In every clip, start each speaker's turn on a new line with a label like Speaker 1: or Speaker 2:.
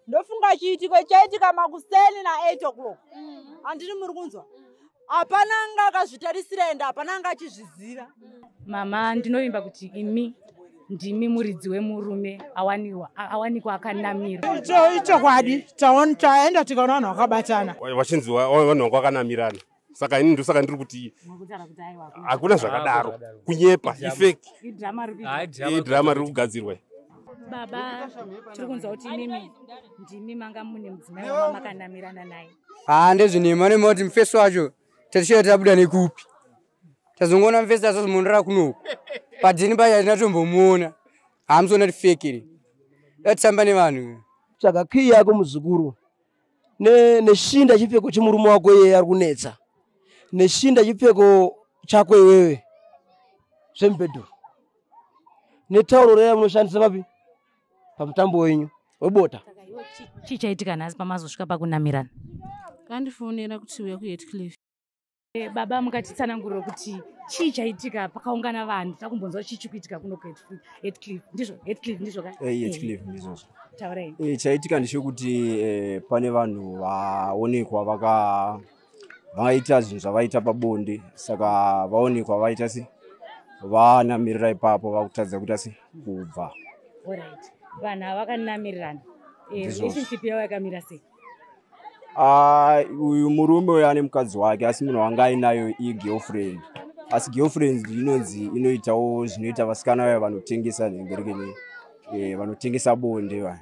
Speaker 1: Ndofunga chiitiko chaitika makuseni na8 o'clock. Handiri muri kunzwa? Hapana anga akazvitarisira ende hapana anga achizviziva.
Speaker 2: Mama, ndinovimba kuti imi ndimi muridzi wemurume awanikwa akanamirwa.
Speaker 3: Ichokwadi, taenda tikaona vanhu vakabatana.
Speaker 4: Vachinzi vanhu vanga vakanamirana, saka ini ndosaka ndiri kuti hakuna zvakadaro, kunyepa, ifake, idrama riri kugadzirwa.
Speaker 2: Baba, tiri kunzwa kuti imimi ndimi manga mune mudzimai wama makanamirana naye.
Speaker 5: Haa, ndezvinema nema kuti mufesi wacho tatishaita tabuda nekupi. Tazongoona mufesi asazomonera kunoku padheni pacho, hatina tombomuona. Hamusoona kuti fake iri datitamba nevanhu.
Speaker 6: Tsvaga kii yako, muzukuru, neshinda chipfeko chemurume wako iyeye ari kunetsa, neshinda chipfeko chako iwewe zvemubhedhuru, netauro reya munoshandisa papi pamutambo wenyu webota.
Speaker 2: Chii chaitika nhasi pamazosvika pakunamirana?
Speaker 7: Kandifonera kuti uya kuHatcliffe.
Speaker 2: Baba, mukatitsanangurira kuti chii chaitika pakaungana vanhu, takumbonzwa chii chikuitika kuno kuHatcliffe? Ndizvo, Hatcliffe, ndizvo ka?
Speaker 8: Hatcliffe, ndizvozvo.
Speaker 2: Taurai.
Speaker 8: Chaitika ndechekuti pane vanhu vaonekwa vaka vaita zvinhu zvavaita pabonde, saka vaonekwa vaita se vanamirira ipapo, vakutadza kuita se kubva.
Speaker 2: Alright, vanhu ava vakanamirirana.
Speaker 8: Ndizvozvo.
Speaker 2: Relationship yavo yakamira sei?
Speaker 8: Ah, uyu murume uyu ane mukadzi wake, asi munhu wanga ainayo igirlfriend, asi girlfriend inonzi inoitawo zvinoita vasikana vaya vanotengesa nhengerekene, vanotengesa bonde vaya.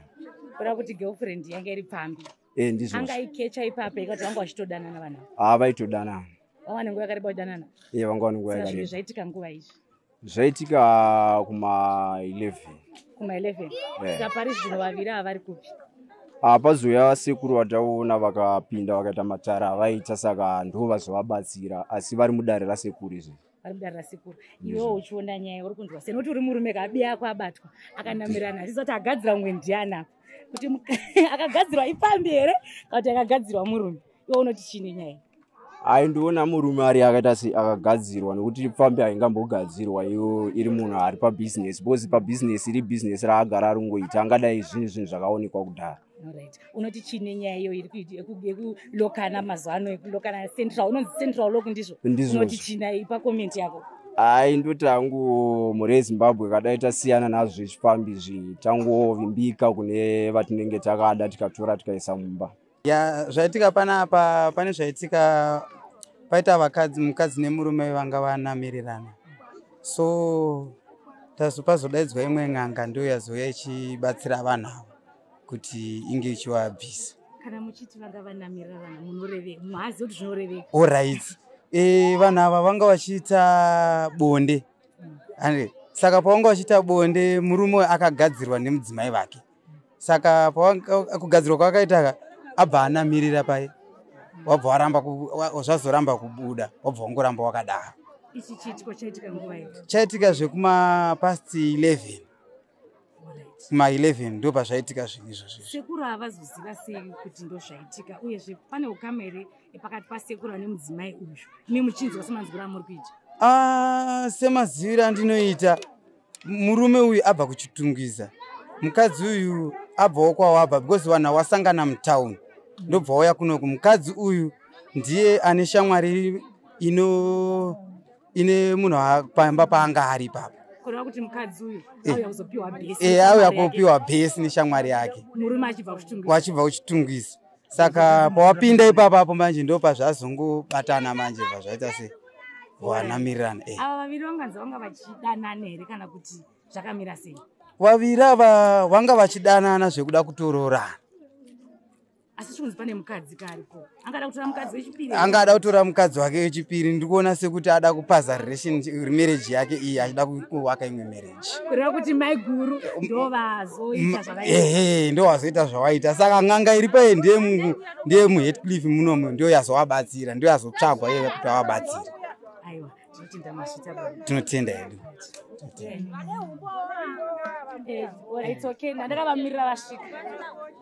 Speaker 2: Kureva kuti girlfriend yanga iri pfambi?
Speaker 8: Ndizvozvo.
Speaker 2: Anga ikecha ipapo ikati vanga vachitodanana vanhu ava?
Speaker 8: Ah, vaitodanana.
Speaker 2: Vava nenguva yakareba kudanana?
Speaker 8: Vanga vane nguva
Speaker 2: Saka zvinhu
Speaker 8: yakareba.
Speaker 2: zvaitika nguva izvi?
Speaker 8: Zvaitika kuma 11.
Speaker 2: Kuma 11?
Speaker 8: Eh.
Speaker 2: Saka pari zvino vaviri ava vari kupi?
Speaker 8: Pazouya sekuru vataona vakapinda vakaita matara avaita, saka ndo vazovabatsira, asi vari mudare rasekuru izvi.
Speaker 2: Vari mudare rasekuru.
Speaker 8: Ndizvo.
Speaker 2: Iwewo uchiona nyaya, uri kunzwa sei, nokuti uri murume kabi yako abatwa akanamirana? Achizoti kuti agadzira mumwe ndiani apa, kuti akagadzirwa ipfambi here kana kuti akagadzirwa murume? Iwe unoti chii nenyaya?
Speaker 8: Ai, ndiona murume ari akaita se akagadzirwa, nekuti pfambi haingambogadzirwa iyo iri munhu ari pabhizinesi, because pabhizinesi iri bhizinesi raagara ari kungoita, angadai zvinhu zvakaonekwa kudhara.
Speaker 2: Alright, unoti chii nenyaya iyo iri yekulokana mazuva ano, yekulokana central, unonzi central lock, ndizvo?
Speaker 8: Ndizvozvo.
Speaker 2: Unoti chii nayo? Ipa comment yako.
Speaker 8: Ai, ndoti hangu mhuri yeZimbabwe kadai tasiyana nazvo zvechipfambi izvi, tangovimbika kune vatinenge takada, tikatora tikaisa mumba.
Speaker 9: Ya, zvaitika panapa, pane zvaitika, paita vakadzi, mukadzi nemurume vanga vanamirirana, so pazodaidzwa imwe n'anga, ndiyo yazouya ichibatsira vanhu ava kuti inge ichivabvisa.
Speaker 2: Kana muchiti vanga vanamirira vanhu, munorevei? Muhazivi kuti zvinorevei?
Speaker 9: Alright, vanhu ava vanga vachiita bonde ande, saka pavanga vachiita bonde, murume uyu akagadzirwa nemudzimai vake, saka kugadzirwa kwakaita abva anamirira pai, wabva waramba zvazoramba kubuda, wabva wangoramba wakadaro.
Speaker 2: Ichi chiitiko chaitika nguva iyo?
Speaker 9: Chaitika zvekuma past 11, kuma 11 ndo pazvaitika zvinhu izvozvo.
Speaker 2: Sekuru havazoziva sei kuti ndo zvaitika? Uyezve pane ukama here pakati pasekuru nemudzimai uyu, imi muchinzwa semanzwiro amuri kuita?
Speaker 9: Ah, semaziviro andinoita, murume uyu abva kuChitungwiza, mukadzi uyu abvawo kwawabva, because vanhu havasangana mutauni, ndobva wauya kunoku. Mukadzi uyu ndiye ane shamwari ino ine munhu pamba paanga ari ipapa.
Speaker 2: Kureva kuti mukadzi uyu auya kuzopiwa bhesi?
Speaker 9: Auya kupiwa bhesi neshamwari yake.
Speaker 2: Murume achibva kuChitungwiza?
Speaker 9: Wachibva kuChitungwiza. Saka pawapinda ipapapo manje, ndo pazvazongobatana manje, bva zvaita se wanamirirana.
Speaker 2: Ava vaviri vanganzi vanga vachidanana here kana kuti zvakamira sei?
Speaker 9: Vaviri ava vanga vachidanana zvekuda kutororana.
Speaker 2: Asi chikunzi pane mukadzi karipo, angada kutora mukadzi wechipiri?
Speaker 9: Anga ada kutora mukadzi wake wechipiri. Ndiri kuona sekuti ada kupaza relation, marriage yake iyi, achida kuvaka imwe marriage.
Speaker 2: Kureva kuti mai guru ndo vazoita zvavaita?
Speaker 9: Ehe, ndo vazoita zvawaita. Saka n'anga iri paye ndeye muHatcliffe munomu, ndo yazovabatsira, ndo yazotsvagwa iye kuti avabatsira.
Speaker 2: Aiwa, tinotenda, masvita baba.
Speaker 9: Tinotenda hedu.
Speaker 2: It's okay, ndandakavamirira vasvika.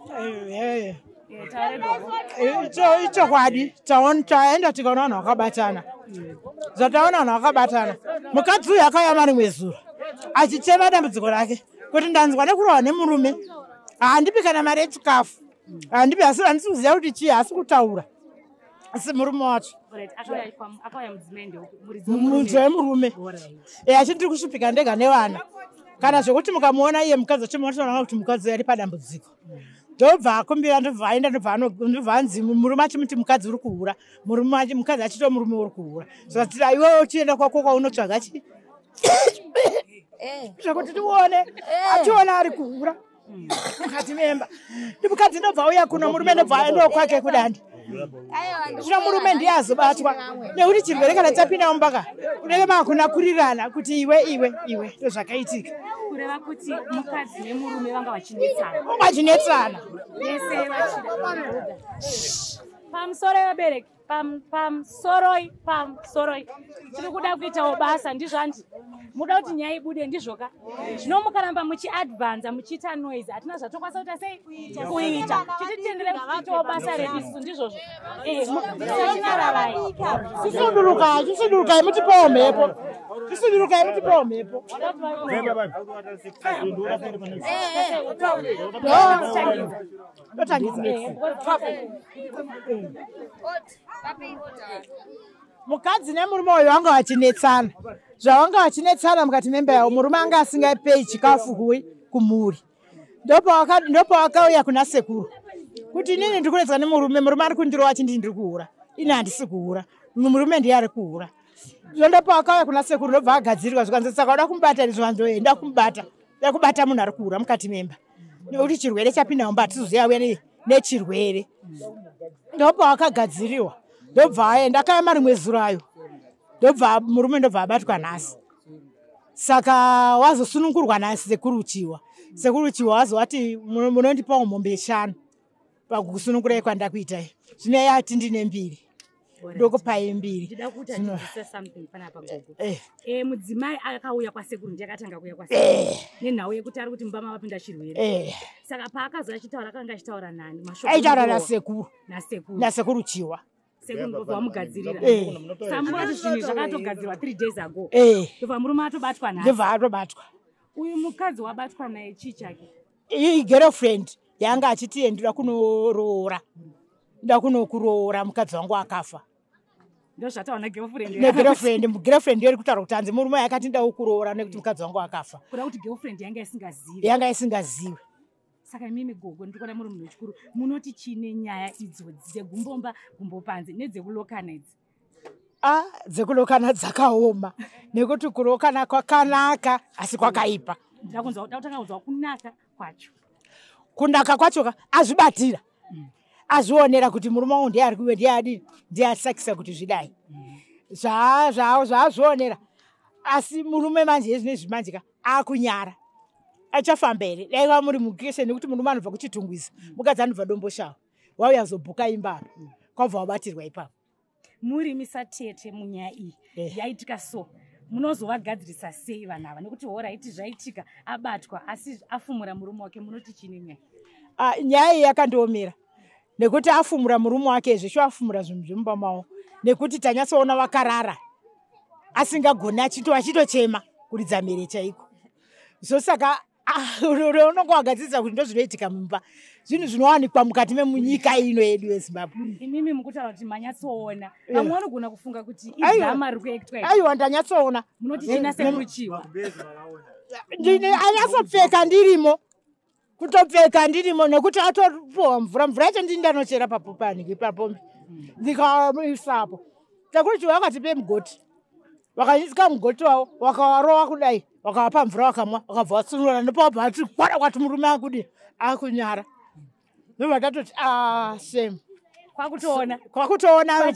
Speaker 2: Taure, gogo.
Speaker 3: Ichokwadi, taenda tikaona vanhu vakabatana. Zvataona vanhu vakabatana, mukadzi uyu akauya marimwe zuro achichema dambudziko rake kuti ndanzwa nekurohwa nemurume, handipi kana mari yechikafu. Handipi asi handisi kuziva kuti chii, asi kutaura. Asi murume wacho. Muridzi wemurume. Achi ndiri kusvipika ndega nevana. Kana zvekuti mukamuona iye mukadzi wacho munotoona kuti mukadzi ari padambudziko. Ndobva akumbira, ndobva aenda, ndobva anzi murume achimuti mukadzi uri kuhura, murume mukadzi achito murume uri kuhura. Saka iwewe uchienda kwako kwaunotsvaga chi zvekuti tione achiona ari kuhura mukati memba. Mukadzi ndobva auya kuno, murume ndobva aendawo kwake kudandi. Zvino murume ndiye azobatwa nekuti chirwere kana chapinda mumba unenge makunakurirana kuti iwe iwe iwe, ndozvakaitika.
Speaker 2: Kureva kuti mukadzi nemurume vanga vachinetsana.
Speaker 3: Vachinetsana.
Speaker 2: Vese vachida. Pamusoro vabereki, pamusoroi, pamusoroi. Tiri kuda kuitawo basa, ndizvo handi? Muda kuti nyaya ibude, ndizvoka? Zvino mukaramba muchiadvanza, muchiita noise, hatina zvatokwanisa kuita sei? Kuita. Chititendere kuitawo basa redu isusu, ndizvozvo. Sachinaravai.
Speaker 3: Chisudurukai, chisudurukai mutipewo mhepo. Chisudurukai mutipewo mhepo. Totangidza. Mukadzi nemurume uyu vanga vachinetsana. Zvavanga vachinetsana mukati memba yavo, murume anga asingapei chikafu kumhuri. Ndopawakauya kuna sekuru kuti inini ndiri kunetsana nemurume, murume ari kundirova achinditi ndiri kuhura, ini handisi kuhura, murume ndiye ari kuhura. Ndopawakauya kuna sekuru ndobva agadzirwa, zvikanzi saka uda kumubata, zvikanzi nda kumubata, nda kubata munhu ari kuhura mukati memba nekuti chirwere chapinda mumba, hatizoziva auya nechirwere. Ndopawakagadziriwa, ndobva aenda, akaema rimwe zuro ayo, ndobva murume ndobva abatwa nhasi. Saka wazosunungurwa nhasi sekuru Chiwa. Sekuru Chiwa wazovati munondipawo mombe 5 pakusunungurai kwandakuitai. Zvino yati ndine 2. Ndokupai 2.
Speaker 2: Ndida kuti andibvise something panapa gogo. Mudzimai akauya kwasekuru, ndiye akatanga kuuya kwasekuru. Nenhau yekuti ari kuti mumba mavapinda chirwere. Saka paakazo achitaura, akanga achitaura nani? Mashoko
Speaker 3: aitaura nasekuru.
Speaker 2: Nasekuru.
Speaker 3: Nasekuru Chiwa.
Speaker 2: Sekuru ndobva vamugadzirira. Saka zvinhu zvakatogadzirwa 3 days ago. Ndobva murume atobatwa nhasi.
Speaker 3: Ndobva atobatwa.
Speaker 2: Uyu mukadzi wabatwa naye chii chake?
Speaker 3: Iyi girlfriend yanga achiti ndida kunoroora. Nda kunokuroora, mukadzi wangu akafa.
Speaker 2: Ndozvataona girlfriend.
Speaker 3: Ne girlfriend iri kutaura kuti hanzi murume akati ndida kuroora nekuti mukadzi wangu akafa.
Speaker 2: Kuda kuti girlfriend yanga isingazivi.
Speaker 3: Yanga isingazivi.
Speaker 2: Saka imimi gogo ndikuona muri munhu wechikuru, munoti chine nyaya idzodzi dzegumbomba, gumbopanze nedzekulokana idzi?
Speaker 3: Dzekulokana dzakaoma nekuti kulokana kwakanaka asi kwakaipa.
Speaker 2: Ndakutanga kunzwa kunaka kwacho.
Speaker 3: Kunaka kwacho azvibatira. Azvionera kuti murume wangu ndiye ari kuwe, ndiye adini, ndiye asakisa kuti zvidai. Zvaazvionera. Asi murume manje zvinezvi manje ka akunyara. Achafamba here? Dai va muri mukese nekuti murume anobva kuChitungwiza, mukadzi anobva Domboshawa. Wauya azobhuka imba apa, kwabva wabatirwa ipapo.
Speaker 2: Muri misatete munyaya iyi yaitika so, munozovagadzirisa sei vanhu ava? Nekuti horaiti zvaitika, abatwa asi afumura murume wake, munoti chini nyaya?
Speaker 3: Nyaya iyi yakandiomera nekuti afumura murume wake, zvesho afumura zvinhu zvemumba mavo, nekuti tanyatsoona vakarara asingagoni, achitochema kuridza mhere chaiko. So saka unonge wagadzirisa kuti ndozvinoitika mumba, zvinhu zvinowanikwa mukati memunyika ino yedu yeZimbabwe.
Speaker 2: Imimi mukutaura kuti manyatsoona, vamwe vanogona kufunga kuti idrama riri kuactwa.
Speaker 3: Aiwa, ndanyatsoona.
Speaker 2: Munoti china sekuru Chiwa?
Speaker 3: Anyatsopfeka ndirimo, kutopfeka ndirimo, nekuti atopuwa mvura, mvura yacho ndini ndanochera papaniki papombi ndikaisapo. Sekuru Chiwa akatipe mugoti, vakanyisika mugoti wavo, vakawarova kudai, vakavapa mvura vakamwa, vakabva vasunungura. Ndopabva vati kwara kwati murume akudi akunyara. Ndobva tatoti same.
Speaker 2: Kwakutoona.
Speaker 3: Kwakutoona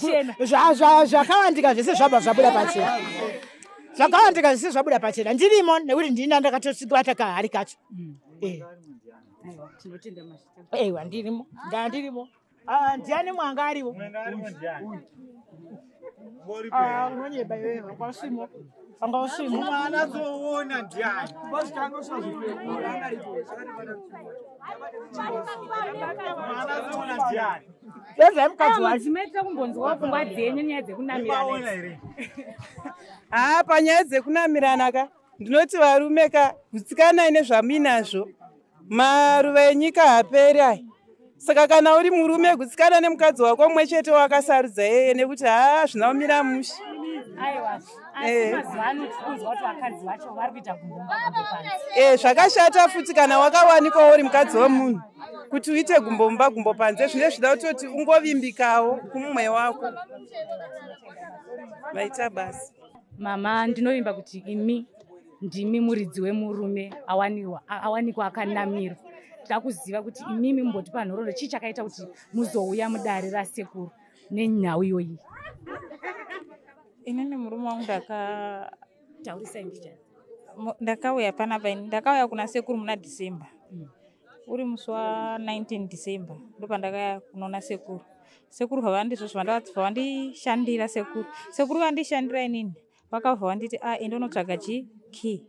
Speaker 3: zvakawandika zvese zvabva zvabuda pachena. Zvakawandika zvese zvabuda pachena. Ndirimo nekuti ndini ndakatobata kahari kacho. Ewa ndirimo, ndirimo. Ndiani mwanga ariwo? Unonyeba iwewe, kwasimo. Anga usimo.
Speaker 10: Mwana zoona ndiani? Mwana zoona ndiani?
Speaker 3: Ndozva mukadzi wacho.
Speaker 2: Mudzimai kumbonzwa pfungwa dzenyu nyaya dzekunamirana.
Speaker 11: Panyaya dzekunamirana ka, ndinoti varume ka, gutsikanai nezvamuinazvo. Maruva enyika haperi aya. Saka kana uri murume gutsikana nemukadzi wako mumwe chete wakasarudza yeye nekuti haa zvina kumira mushe.
Speaker 2: Aiwa, asi mazuva ano tiri kunzwa kuti vakadzi vacho vari kuita gumbo mumba gumbo panze.
Speaker 11: Zvakashata futi kana wakawanikwa uri mukadzi wemunhu kuti uite gumbo mumba gumbo panze, zvine zvida kutoti ungovimbikawo kumumwe wako. Vaita basa.
Speaker 2: Mama, ndinovimba kuti imi ndimi muridzi wemurume awanikwa akanamirwa. Tida kuziva kuti imimi mumbotipa nhoroondo, chii chakaita kuti muzouya mudare rasekuru nenhau iyoyi?
Speaker 12: Inini murume wangu
Speaker 2: taurisai mbichana.
Speaker 12: Ndakauya panapa ini, ndakauya kuna sekuru muna December. Uri musi wa 19 December ndopandakauya kunoona sekuru. Sekuru zvavandizvozvo vandishandira sekuru. Sekuru vandishandira inini vakabva vanditi enda unotsvaga chi key.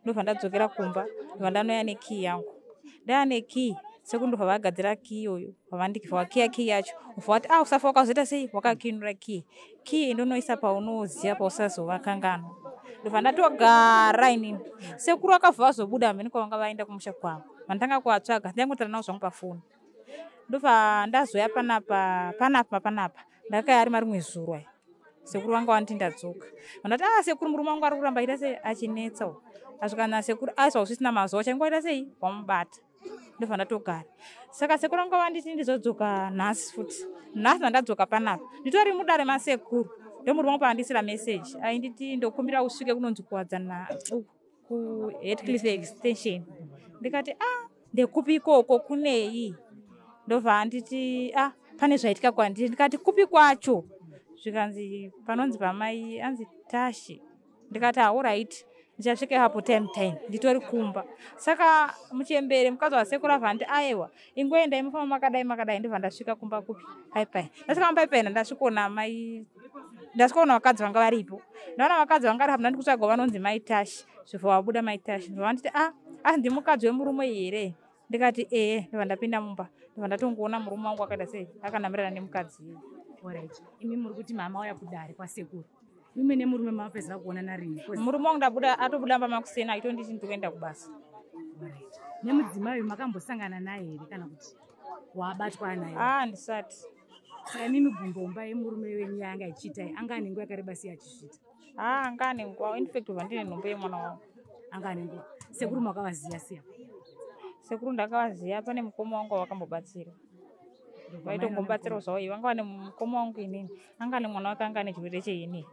Speaker 12: Ndobva ndadzokera kumba, ndobva ndanouya nekey yangu. Ndauya nekey, sekuru ndobva vagadzira key iyoyo, vakiya key yacho. Ubva vati usafa wakazoita sei, wakakinura key. Key enda unoisa paunoziva pausazovakanganwa. Ndobva ndatogara inini. Sekuru akabva vazobuda hameno kwavanga vaenda kumusha kwavo. Vandanga kuvatsvaga, ndaingotaura navo zvangu pafoni. Ndobva ndazouya panapa. Ndakauya ari marimwe zuro aya. Sekuru vanga vanditi ndadzoka. Vandati sekuru murume wangu ari kuramba achiita sei, achinetsa uyu. Asvika nasekuru aiswa usisina mazuva chaingoita sei, wamubata. Ndobva ndatogara. Saka sekuru vanga vanditi ndizodzoka nhasi futi. Nhasi ndadzoka panapa. Nditori mudare masekuru. Ndomurume wangu paandisira message. Ainditi ndokumbira usvike kunonzi kuwadzana ku Headcliff Extension. Ndikati ndekupi ikoko kunei? Ndobva anditi pane zvaitika kwandiri. Ndikati kupi kwacho? Zvikanzi panonzi pamai anzi Tashi. Ndikati alright, ndichasvika hapo time nditori kumba. Saka muchembere mukadzi wasekuru abva anditi aiwa, ingoendai mufamba makadai. Ndobva ndasvika kumba kupi paipai. Ndasvika kumba paipai ndasvikoona mai, ndasvikoona vakadzi vanga varipo. Ndaona vakadzi vanga varipo ndandikutsvaga vanonzi mai Tashi. Zvibva vabuda mai Tashi. Ndobva vanditi asi ndimukadzi wemurume here? Ndikati ee. Ndobva ndapinda mumba. Ndobva ndatongoona murume wangu akaita sei, akanamirana nemukadzi.
Speaker 2: Alright. Imi muri kuti mama auya kudare kwasekuru. Imi nemurume mapedzera kuonana rini?
Speaker 12: Murume wangu ndabuda atobuda mumba makuseni achitonditi ndikuenda kubasa.
Speaker 2: Alright. Nemudzimai uyu makambosangana naye here kana kuti wabatwa naye?
Speaker 12: Ndisati.
Speaker 2: Saka imimi gumbo yemurume wenyu yanga ichiita anga ane nguva yakareba sei achizviita?
Speaker 12: Anga ane nguva. In fact ubva ndine nhombo yemwana wangu.
Speaker 2: Anga ane nguva. Sekuru makavaziya sei?
Speaker 12: Sekuru ndakavaziya pane mukoma wangu wakambobatsira. Vaitongomubatsirawo zvavo, vanga vane mukoma wangu inini. Anga ane mwana wake anga ane chirwere cheini.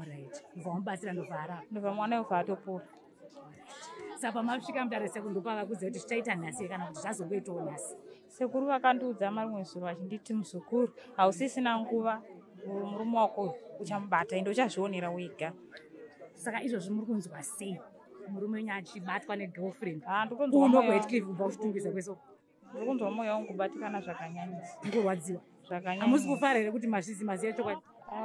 Speaker 2: Alright. Ndobva wamubatsira ndobva arapa.
Speaker 12: Ndobva mwana ubva atopora.
Speaker 2: Saka masvika mudare sekuru ndopavakuziva kuti zvichaita nhasi kana kuti zvazongoitawo nhasi.
Speaker 12: Sekuru vakandiudza marimwe zuro vachinditi muzukuru hausisina nguva murume wako uchamubata ende uchazvionera wega.
Speaker 2: Saka izvozvi muri kunzwa sei? Murume wenyu achibatwa negirlfriend.
Speaker 12: Ndikunzwa
Speaker 2: Uno
Speaker 12: moyo
Speaker 2: kuHeadcliff kubva kuchitungwiza kwese uko.
Speaker 12: Ndikunzwa moyo wangu kubatikana zvakanyanyisa.
Speaker 2: Ndikurwadziwa.
Speaker 12: Zvakanyanyisa.
Speaker 2: Hamusi kufara here kuti mazvizi maziya chokwadi?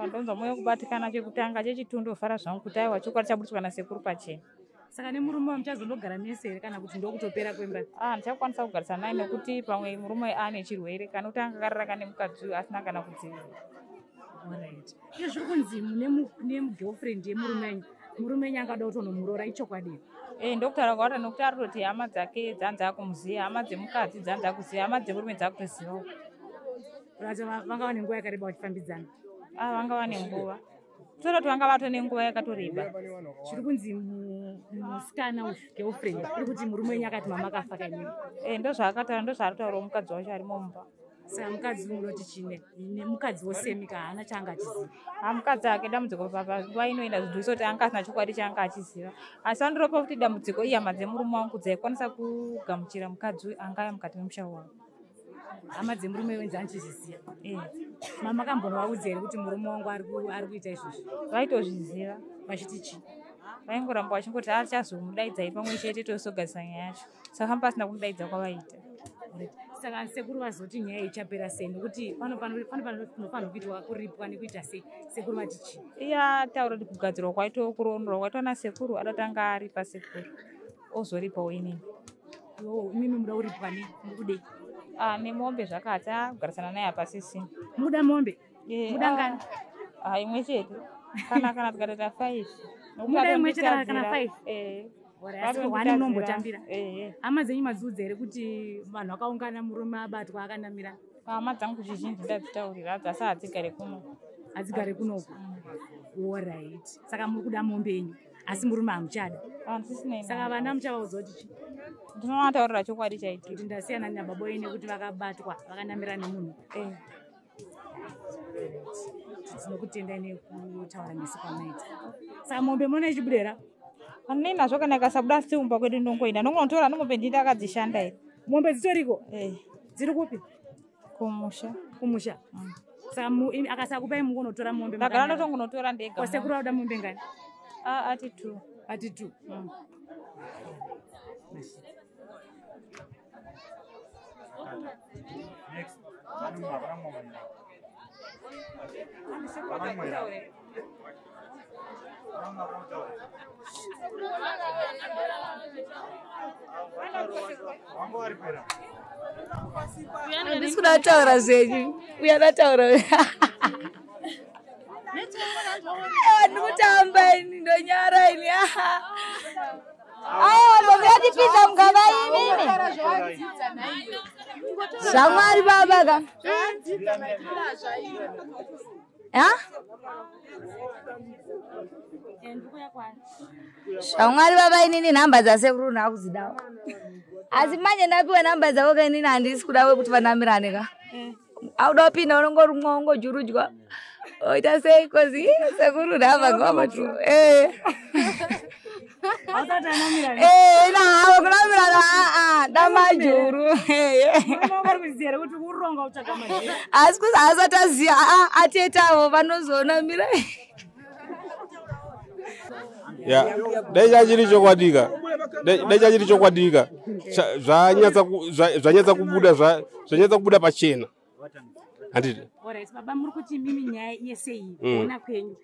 Speaker 12: Ndonzwa moyo kubatikana chekutanga, chechitu ndofara zvangu kuti aiwa chokwadi chaburitswa nasekuru pachena.
Speaker 2: Saka nemurume muchazondogara mese here kana kuti ndokutopera kwemba?
Speaker 12: Ndichakwanisa kugarisana naye nekuti pamwe murume ane chirwere kana kuti anga akarara kane mukadzi uyu asina kana kudzivirira.
Speaker 2: Alright. Izvo zviri kunzi mune girlfriend yemurume wenyu. Murume wenyu angada kutonomuroora ichokwadi.
Speaker 12: Ndokutaura kwaari nekuti ari kutoti hama dzake dzanzi akumuziya, hama dzemukadzi dzanzi akuziya, hama dzemurume dzakutozivawo.
Speaker 2: Vacho vanga vane nguva yakareba vachifambidzana.
Speaker 12: Vanga vane nguva. Toda kuti vanga vatone nguva yakatoreba.
Speaker 2: Zviri kunzi musikana uyu girlfriend iri kuti murume wenyu akati mama akafa kainini.
Speaker 12: Ndozvaakataura, ndozvaari kutaurawo mukadzi wacho arimo mumba.
Speaker 2: Saka mukadzi uyu munoti chine nemukadzi wosemika haana chaanga achiziva.
Speaker 12: Mukadzi ake dambudziko panguva inoenda zvidhuso kuti anga asina chokwadi chaanga achiziva. Asi vandiropa kuti dambudziko ihama dzemurume wangu dzaikwanisa kugamuchira mukadzi uyu angaya mukati memusha wavo.
Speaker 2: Hama dzemurume wenyu dzanichizviziva. Mama akambovaudza here kuti murume wangu ari kuita izvozvi?
Speaker 12: Vaitozviziva.
Speaker 2: Vachiti chii?
Speaker 12: Vaingoramba vachingoti achazomudaidzai pamwe chete tosogadzisa nyaya yacho. Saka famba pasina kumudaidza kwavaita.
Speaker 2: Saka sekuru vazoti nyaya ichapera sei nekuti panofanirwa kuitwa kuripwa nekuita sei? Sekuru vati chii?
Speaker 12: Iye ataura kuti kugadzirwa kwaitwa kuroorwa kwaitwa nasekuru adatanga aripa sekuru ozoripawo inini.
Speaker 2: Imimi muda kuripwa nei? Muri kudei?
Speaker 12: Nemombe zvakati kugarisana naye hapasisina.
Speaker 2: Muda mombe? Muda ngani?
Speaker 12: Imwe chete. Kana tikatoita 5.
Speaker 2: Muda imwe chete kana 5? Wani munombotambira. Hama dzenyu madziudza here kuti vanhu vakaungana murume abatwa akanamira?
Speaker 12: Hama dzangu zhizhinji ndadzitaurira hadzo asi hadzigare kuno.
Speaker 2: Hadzigare kunoku. Alright. Saka muri kuda mombe yenyu asi murume hamuchada. Saka vana muchavaudza kuti chii?
Speaker 12: Ndinovataurira chokwadi chaicho.
Speaker 2: Kuti ndasiyana nababa wenyu nekuti vakabatwa vakanamira nemunhu. Tinokutendai nekutaura nesu kwamaita. Saka mombe munoona ichibuda here?
Speaker 12: Handinei nazvo kana ikasabuda seumba kwedu ndongoenda. Ndongonotora mombe ndini ndakadzishanda here.
Speaker 2: Mombe dzitoriko? Dziri kupi?
Speaker 12: Kumusha.
Speaker 2: Kumusha. Saka akasakupai mungonotora mombe.
Speaker 12: Ndagara ndotongonotora ndega.
Speaker 2: Kwa sekuru vanoda mombe ngani?
Speaker 12: Ati 2.
Speaker 2: Ati 2.
Speaker 10: Next.
Speaker 13: Handisi kuda kutaura zvenyu. Uya ndataura. Ndikutamba ini ndonyara ini. Aiwa mbomuyatipinza mugaba imimi. ZvaMwari baba ka. Ha? ZvaMwari baba inini nhamba dzasekuru ndakudzidawo. Asi manje ndapiwa nhamba dzavo ka inini handisi kuda kuti vanamirane ka. Auda kupinda unongorumwa ungojurudzwa. Oita sei kozi sekuru nhamba ngavatu. Navo kunamirana damajuru. Asi kuzi asati aziya atetawo vanozonamira.
Speaker 4: Ya, dai chachiri chokwadika. Dai chachiri chokwadika. Zvanyatsa kubuda zvanyatsa kubuda pachena. Handiti.
Speaker 2: Alright, baba muri kuti mimi nyaya yese iyi kuona kwenyu.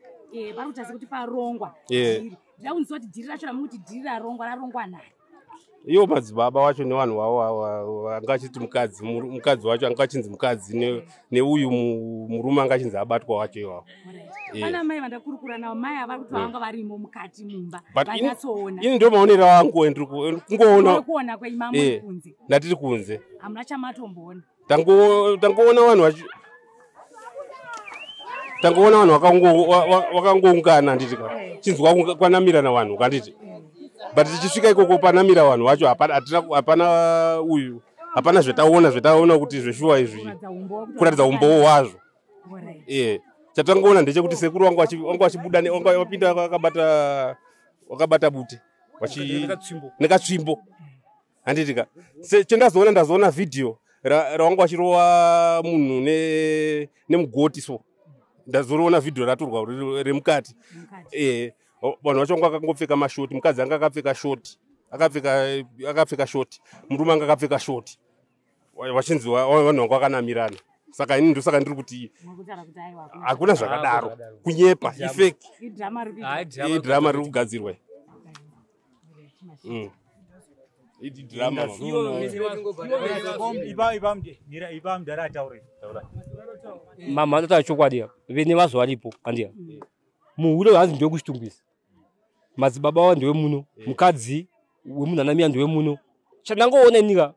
Speaker 2: Vari kutaura kuti parongwa. Dhiri. Ndakunzwa kuti dhiri racho ramuti dhiri rarongwa rarongwa nani?
Speaker 4: Iwo madzibaba wacho nevanhu vavo anga achiti mukadzi mukadzi wacho anga achinzi mukadzi neuyu murume anga achinzi abatwa wacho iwawo.
Speaker 2: Pana mai vandakurukura navo mai ava kuti vanga varimo mukati mumba vanyatsoona.
Speaker 4: Ini ndio maonero angu ndiri kungoona.
Speaker 2: Kuona kwenyu mamuri kunze.
Speaker 4: Ndatiri kunze.
Speaker 2: Hamuna chamatomboona.
Speaker 4: Tangoona vanhu vachi tangoona vanhu vakangoungana handiti ka. Chinzwa kwanamirana vanhu handiti. But tichisvika ikoko panamira vanhu vacho hapana uyu hapana zvetaona kuti zveshuwa izvi kuratidza umbowo hwazvo. Chatangoona ndechekuti sekuru wangu vachibuda wapinda wakabata bute nekatsvimbo handiti ka. Chendazoona ndazoona vhidhiyo rawangu vachirova munhu nemugoti so. Ndazoriona vhidhiyo ratorwa remukati. Vanhu vacho vanga vakangopfeka mashoti, mukadzi anga akapfeka shoti, akapfeka shoti, murume anga akapfeka shoti. Vachinzi vanhu vanga vakanamirana. Saka ini ndosaka ndiri kuti hakuna zvakadaro. Kunyepa, ifake. Idrama riri kugadzirwa. Idrama.
Speaker 14: Mama anotaura chokwadi vene vazo varipo handiya. Muhure hanzi ndewekuchitungwiza. Madzibaba wavo ndewemuno, mukadzi wemunhu anamiya ndewemuno. Chandangoona inika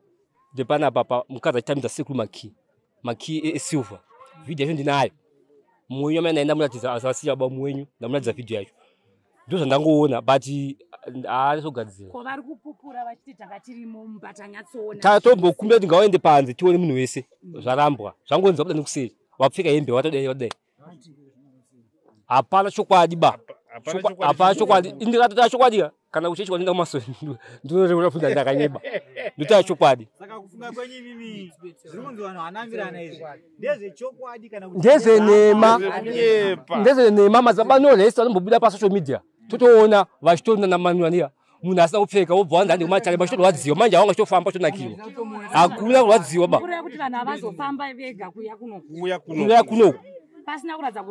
Speaker 14: ndepanapa pa mukadzi achitambidza sekuru makii esilver. Vhidhiyo yacho ndinayo. Mumwe wenyu amene ndamuratidza asasiya baba mumwe wenyu ndamuratidza vhidhiyo yacho. Ndozvandangoona but haasi kugadzira.
Speaker 2: Ko vari kupupura vachiti tanga tirimo mumba tanyatsoona.
Speaker 14: Tatombokumbira kuti ngavaende panze tione munhu wese. Zvarambwa. Zvangonzi vabuda nekuseri. Vapfeka hembe vatodai vatodai. Hapana chokwadi ba. Hapana chokwadi. Indikatotaura chokwadi kana kuchechi kwandinoenda kumasoro ndinoreura kuti ndakanyeba. Ndotaura chokwadi.
Speaker 10: Saka kufunga kwenyu imimi zviri kunzi vanhu vanamirana izvi ndezvechokwadi kana kuti
Speaker 14: ndezvenhema. Ndezvenhema. Madzibaba anoresta vanombobuda pasocial media totoona vachitonanamanania munhu asina kupfeka wobva wanzi handi kumatare vachitorwadziwa manje havanga vachitofamba vachitonakirwa. Hakuna kurwadziwa ba.
Speaker 2: Kureva kuti vanhu havazofamba vega kuuya kunoku.
Speaker 14: Kuuya kunoku.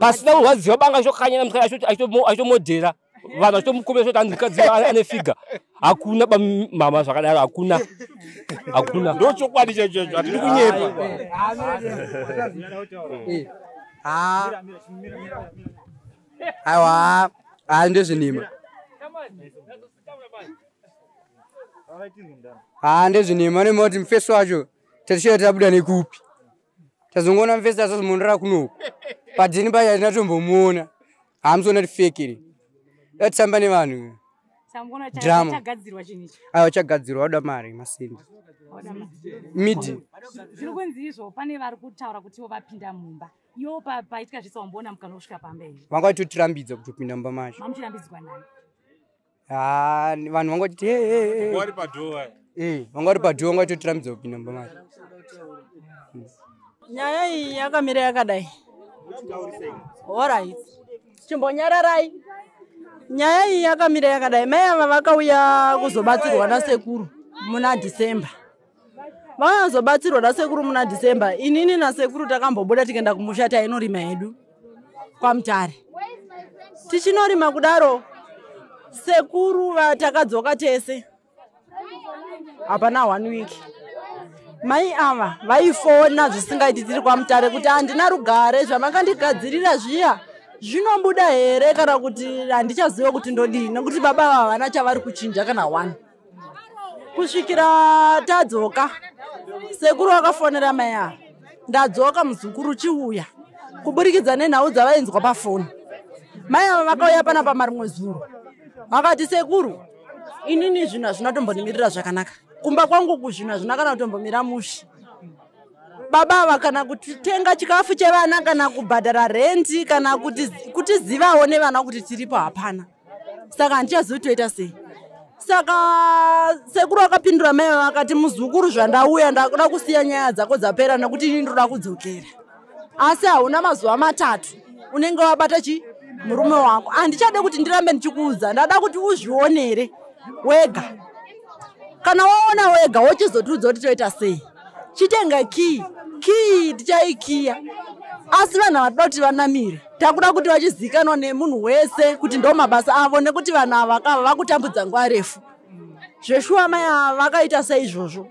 Speaker 14: Pasina kurwadziwa banga achitokanyana mukadzi achitomodhera vanhu vachitomukomera kuti hanzi mukadzi ane figa. Hakuna ba mama zvakadaro hakuna. Hakuna.
Speaker 4: Ndo chokwadi chaicho chacho hatidi kunyepa.
Speaker 5: Aiwa, ndezvenhema. Haa, ndezvenhema nemati mufesi wacho tatishiya tabuda nekupi. Tazongoona mufesi azozimonera kunoku padheni pacho hatina tombomuona. Hamusoona kuti fake iri datitamba nevanhu.
Speaker 2: Samboona
Speaker 5: Drama.
Speaker 2: chagadzirwa chinhu ichi.
Speaker 5: Aiwa, chagadzirwa, wada mari masendi
Speaker 2: Wada mari.
Speaker 5: midi.
Speaker 2: Zviri kunzi izvo pane vari kutaura kuti ivo vapinda mumba. Iwo paitika zvese wamboona mukana wosvika pamba here?
Speaker 5: Vanga vatotirambidza kutopinda mumba macho.
Speaker 2: Mamuchirambidzwa nani?
Speaker 5: Haa, vanhu vanga vachiti "Hey, hey, hey."
Speaker 4: Wari padhoa.
Speaker 5: Eh, vanga vari padhoa, vanga vatotirambidza kupinda mumba macho.
Speaker 1: Nyaya iyi yakamira yakadai. Orit, chimbonyararai. Nyaya iyi yakamira yakadai. Mai ava vakauya kuzobatsirwa nasekuru muna Dhisemba. Vauya kuzobatsirwa nasekuru muna Dhisemba. Inini nasekuru takambobuda tikaenda kumusha, tainorima hedu kwaMutare. Tichinorima kudaro, sekuru takadzoka tese, hapana one week mai ava vaifona zvisingaiti tiri kwaMutare kuti handina rugare, zvamakandigadzirira zviya zvinobuda here, kana kuti handichaziva kuti ndodii, nekuti baba ava havana chavari kuchinja kana one. Kusvikira tadzoka, sekuru vakafonera mai ava, "Ndadzoka muzukuru, chiuya," kuburikidza nenhau dzavainzwa pafoni. Mai ava vakauya panapa marimwe zuro, vakati, "Sekuru, inini zvinhu hazvina kutombonimirira zvakanaka kumba kwangu, kuzvinhu hazvina kana kutombomira mushe. Baba ava kana kutenga chikafu chevana, kana kubhadhara rendi, kana kutizivawo nevana kuti tiripo hapana. Saka handichazivi toita sei." Saka sekuru akapindura mai vakati, "Muzukuru, zvandauya ndakuda kusiya nyaya dzako dzapera, nekuti ini ndoda kudzokera, asi hauna mazuva 3 unenge wabata chi murume wako. Handichade kuti ndirambe ndichikuudza, ndada kuti uzvionere wega. Kana waona wega wochizotiudza kuti toita sei. Chitenga kii, kii tichaikiya, asi vanhu havatoda kuti vanamire. Takuda kuti vachizikanwa nemunhu wese kuti ndo mabasa avo, nekuti vanhu ava kava vakutambudza nguva refu." Zveshuwa mai ava vakaita saizvozvo,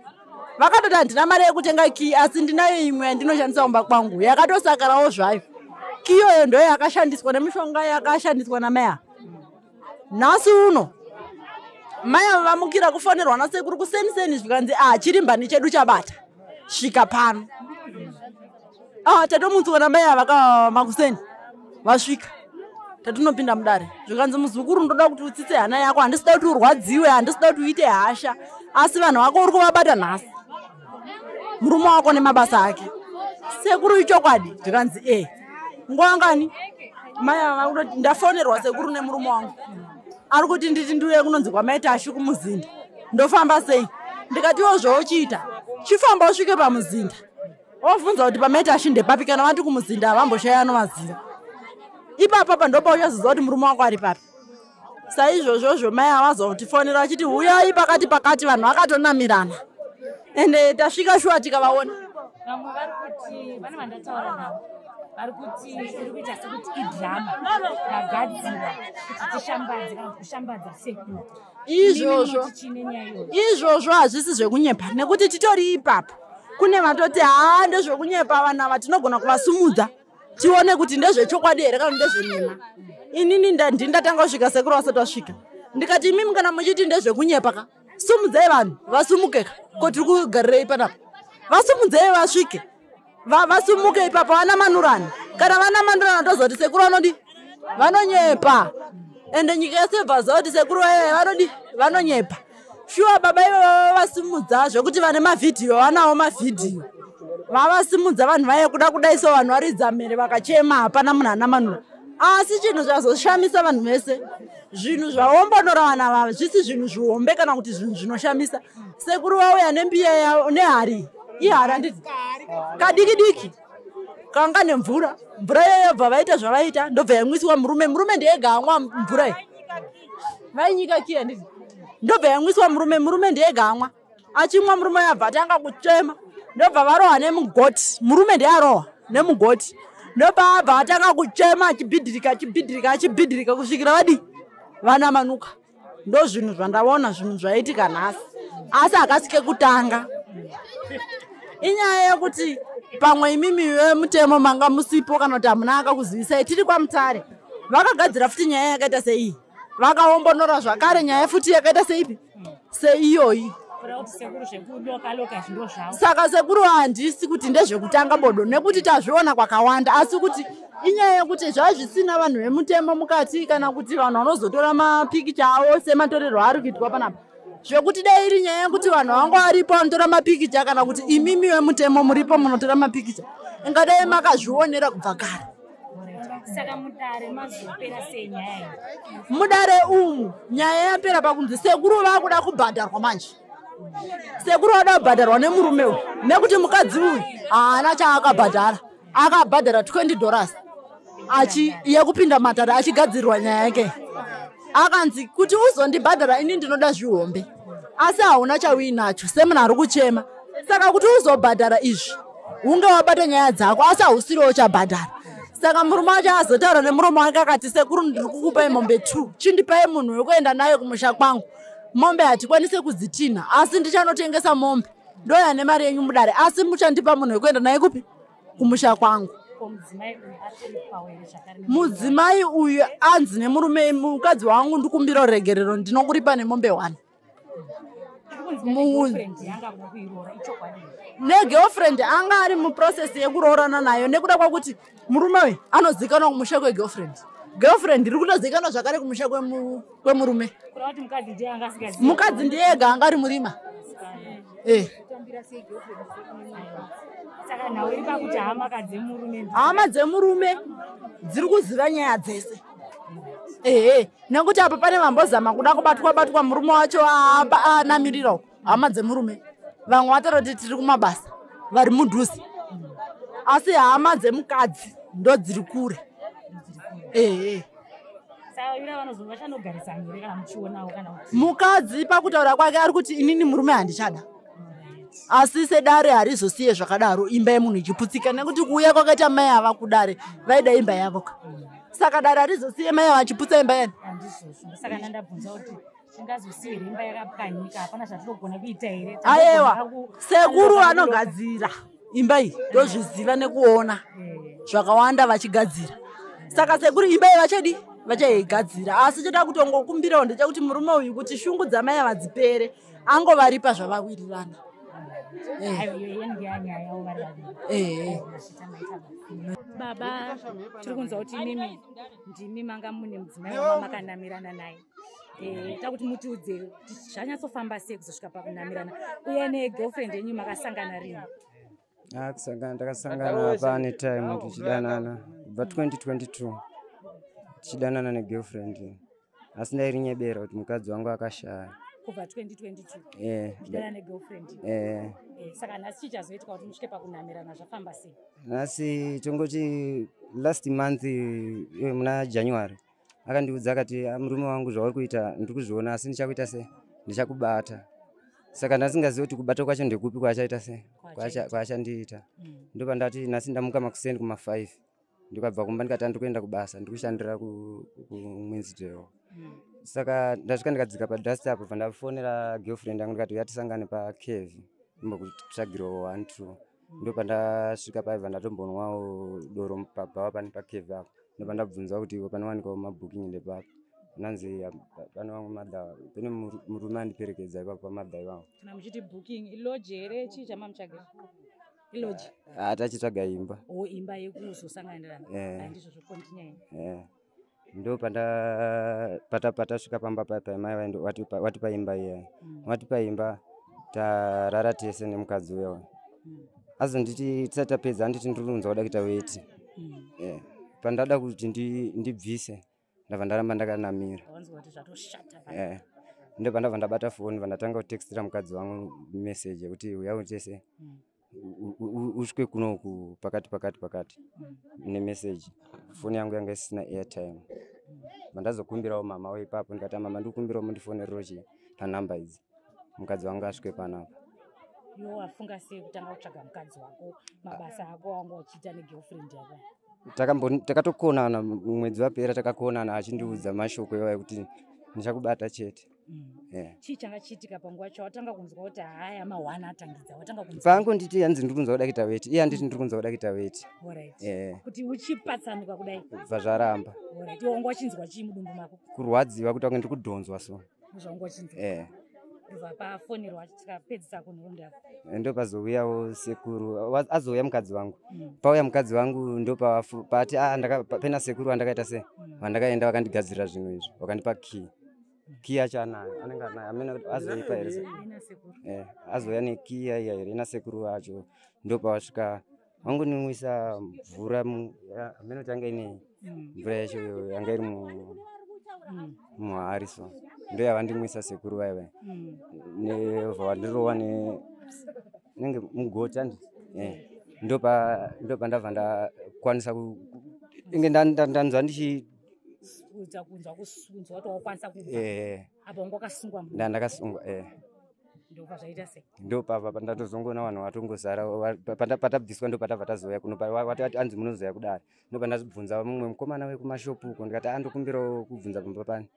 Speaker 1: vakatoti, "Handina mari yekutenga kii, asi ndinayo imwe yandinoshandisa kumba kwangu yakatosakarawo zvayo." Kii iyoyo ndo yakashandiswa nemishonga yakashandiswa namai ava. Nhasi uno mai ava vamukira kufonerwa nasekuru kuseniseni, zvikanzi, "A, chirimbani chedu chabata, svika pano." Ah, tatomutswa namai ava makuseni vasvika, tatinopinda mudare, zvikanzi, "Muzukuru, ndoda kuti utsitse hana yako. Handisida kuti urwadziwe, handisida kuti uite hasha, asi vanhu vako uri kuvabata nhasi, murume wako nemabasa ake." "Sekuru, ichokwadi?" Zvikanzi, "E, nguva ngani?" Mai ava vakutoti, "Ndafonerwa sekuru nemurume wangu, ari kuti nditi ndiuye kunonzi kwamaita kumuzinda, ndofamba sei?" Ndikatiwo, "Zvauchiita, chifamba usvike pamuzinda, wobvunza kuti pamaita ashi ndepapi. Kana vati kumuzinda, havamboshaya anovaziva ipapa, ndopauchazoziva kuti murume wako ari papi." Saizvozvozvo mai havazotifonera vachiti huyai pakati pakati, vanhu vakatonamirana, ende tasvika shuwa tikavaona.
Speaker 2: Vamwe vari kuti, vane vandataura navo vari kuti iri kuita sekuti idhirama ragadzirwa kuti tishambadze kana kuti kushambadza sekuru.
Speaker 1: Izvozvo
Speaker 2: Chine nyaya iyoyo?
Speaker 1: Izvozvo hazvisi zvekunyepa, nekuti titori ipapo kune vatoti haa, ndezvekunyepa. Vanhu ava tinogona kuvasumudza tione kuti ndezvechokwadi here kana ndezvenhema. Inini ndindatanga kusvika sekuru vasati vasvika. Ndikati, "Imimi, kana muchiti ndezvekunyepa ka, sumudzai vanhu vasumuke ka. Ko tiri kugarirei panapa? Vasumudzei vasvike, vasumuke ipapo vana manurani. Kana vana manurani, tozoti sekuru vanodi vanonyepa, ende nyika yese bva ziva kuti sekuru vaiva vanodi vanonyepa." Shuwa baba ivo vavasimudza zvekuti vane mavhidhiyo, vanawo mavhidhiyo, vavasimudza vanhu vaye kuda kudai so, vanhu varidza mhere vakachema, hapana munhu ana manura. Asi chinhu zvazoshamisa vanhu vese, zvinhu zvaombonora vanhu ava zvisi zvinhu zvihombe kana kuti zvinhu zvinoshamisa. Sekuru vauya nembiya yavo nehari, ihari handiti, kadiki diki kanga nemvura. Mvura iyoyo bva vaita zvavaita, ndobva yamwisiwa murume. Murume ndeyega amwa mvura iyi, vainyika kiya nditi, ndobva yamwiswa murume. Murume ndeyega amwa. Achimwa, murume yabva atanga kuchema, ndobva varohwa nemugoti. Murume ndearohwa nemugoti, ndobva abva atanga kuchema achibhidhirika, achibhidhirika, achibhidhirika, kusvikira vadi vanamanuka. Ndo zvinhu zvandaona, zvinhu zvaitika nhasi, asi hakasi kekutanga. Inyaya yekuti pamwe imimi vemutemo manga musipo, kana kuti hamuna akakuzivisai. Tiri kwaMutare, vakagadzira futi nyaya yakaita seiyi, vakaombonora zvakare nyaya futi yakaita seipi. Seiyoyi. Saka sekuru handisi kuti ndezvekutanga bodo, nekuti tazviona kwakawanda, asi kuti inyaya yekuti zvazvisina vanhu vemutemo mukati, kana kuti vanhu vanozotora mapikicha avo sematorerwo ari kuitwa panapa. Zvekuti dai iri nyaya yekuti vanhu vangu varipo vanotora mapikicha, kana kuti imimi vemutemo muripo munotora mapikicha, ingadai makazvionera kubva kare.
Speaker 2: Saka mudare mazopera sei nyaya iyi?
Speaker 1: Mudare umu nyaya yapera pakunzi sekuru vakuda kubhadharwa manje. Sekuru vada kubhadharwa nemurume uyu, nekuti mukadzi uyu haana chaakabhadhara. Akabhadhara $20 achi yekupinda matare achigadzirirwa nyaya yake. Akanzi kuti uzondibhadhara ini ndinoda zvihombe, asi hauna chauinacho semunhu ari kuchema. Saka kuti uzobhadhara izvi hunge wabata nyaya dzako, asi hausiriwo chabhadhara. Saka murume wacho azotaura nemuromo wake akati, sekuru ndiri kukupai mombe 2, chindipai munhu wekuenda naye kumusha kwangu. Mombe hatikwanise kudzitinha, asi ndichanotengesa mombe ndoya nemari yenyu mudare, asi muchandipa munhu wekuenda naye kupi? Kumusha kwangu. Mudzimai uyu anzi nemurume, mukadzi wangu ndikumbira ruregerero, ndinokuripa nemombe 1. Negirlfriend anga ari muprocess yekuroorana nayo, nekuda kwakuti murume uyu anozikanwa kumusha kwegirlfriend. Girlfriend iri kutozikanwa zvakare kumusha kwemurume. Mukadzi ndiye ega anga ari murima. Hama dzemurume dziri kuziva nyaya dzese. Ehe, nekuti apa pane vambozama kuda kubatwa batwa murume wacho anamirira uko. Hama dzemurume vamwe vataura kuti tiri kumabasa vari mudhuze, asi hama dzemukadzi ndo dziri kure. Ehe. Mukadzi pakutaura kwake ari kuti inini murume handichada, asi sedare harizosiye zvakadaro imba yemunhu ichiputsika, nekuti kuuya kwakaita mai ava kudare vaida imba yavo. Saka dare harizosiye mai vachiputsa imba yani. Ayewa, sekuru anogadzira imba iyi, ndozviziva nekuona zvakawanda vachigadzira. Saka sekuru imba iyi vachadi vachaigadzira, asi choda kutongokumbirawo ndechekuti murume uyu kuti shungu dzamai vadzipere, angovaripa zvavawirirana.
Speaker 2: Baba, tiri kunzwa kuti imimi ndimi manga mune mudzimai wamamakaнаmirana naye. Takuti mutiudze kuti zvanyatsofamba sei kuzosvika pakunamirana, uye negirlfriend yenyu makasangana rini?
Speaker 5: Kusangana takasangana pane time tichidanana kubva 2022 tichidanana negirlfriend, asi ndairinyebera kuti mukadzi wangu akashaya.
Speaker 2: Kubva 2022 uchidanana negirlfriend? Saka nhasi chichazoitika kuti musvike pakunamirana zvafamba sei?
Speaker 5: Nhasi tongoti last month muna January akandiudza akati, murume wangu zvauri kuita ndiri kuzviona, asi ndichakuita sei? Ndichakubata. Saka ndasingazivi kuti kubata kwacho ndekupi kwaachaita sei, kwaachandiita. Ndopandati nhasi ndamuka makuseni kuma5, ndikabva kumba ndikati andiri kuenda kubasa, ndiri kushandira kuMwinsdale. Saka ndasvika ndikadzika padust apo, bva ndafonera girlfriend yangu ndikati uya tisangane pacave imbokutsvagirawo 1 2. Ndopandasvika paibva ndatombonwawo doro pabhawa pane pacave apo. Ndopandabvunzwa kuti panowanikwawo mabooking ndepapo. Nanzi pane vamwe madha, pane murume andiperekedza ipapo pamadha ipapo.
Speaker 2: Kana muchiti booking ilodge here, chii chamamutsvagira? Ilodge?
Speaker 5: Tachitsvaga imba.
Speaker 2: O, imba yekuzosanganirana. Handizvo zvokontinue.
Speaker 5: Ndo patasvika pamba paya mai vaendo watipa imba iya. Watipa imba tarara tese nemukadzi uya. Azonditi tisati tapedza anditi ndiri kunzwa kuda kuita weti. Pandada kuti ndibvise ndabva ndaramba ndakanamira. Ndo pandabva ndabata foni vandatanga kutextira mukadzi wangu message yekuti uya utese usvike kunoku pakati pakati pakati nemeseji. Foni yangu yanga isina airtime. Vandazokumbirawo mama weipapo ndikati mama ndikukumbirawo mundifonerero chi panhamba idzi, mukadzi wangu asvike panapa.
Speaker 2: Iwe wafunga sei kutanga kutsvaga mukadzi wako, mabasa ako wanga uchiita negirlfriend yako?
Speaker 5: Takatokonana mwedzi wapera, takakonana achindiudza mashoko iwayo kuti ndichakubata chete.
Speaker 2: Chii changa chiitika panguva chawatanga kunzwa kuti haya mahwana atangidza, watanga kunzwa?
Speaker 5: Pangu nditi hanzi ndiri kunzwa kuda kuita weti, iye anditi ndiri kunzwa kuda kuita weti.
Speaker 2: Kuti uchipatsanuka kudai
Speaker 5: bva zvaramba.
Speaker 2: Iwe wanga uchinzwa chii mudumbu mako?
Speaker 5: Kurwadziwa kuti wange ndiri kudhonzwa so.
Speaker 2: Zvawanga uchinzwa. Ndobva pafonerwa tikapedzisa kunhoroondo yako.
Speaker 5: Ndopazouyawo sekuru, azouya mukadzi wangu. Pauya mukadzi wangu ndopati pena sekuru vandakaita se vandakaenda vakandigadzirira zvinhu izvi, vakandipa key. Key yacho anayo, anenge anayo, amene kuti azoipa here?
Speaker 2: Ina sekuru.
Speaker 5: Azouya nekey iya here ina sekuru vacho, ndopavasvika vangonimwisa mvura, amene kuti yanga ine mvura yacho yanga iri muhari, so ndo yavandimwisa sekuru vaya vaya. Nebva vandirova nenge mugoti andi ndopandabva ndakwanisa inge ndanzwa ndichi
Speaker 2: Kunzwa kunzwa kunzwa kuti wakwanisa kubva. Apa wanga wakasungwa
Speaker 5: nda ndakasungwa.
Speaker 2: Ndobva zvaita sei?
Speaker 5: Ndopapa pandatozongoona vanhu vatongozara, patabviswa ndopatabva tazouya kuno, watati anzi munozoya kudare. Ndopandazobvunza mumwe mukomana wekumashopu uko, ndikati andokumbirawo kubvunza pamba pani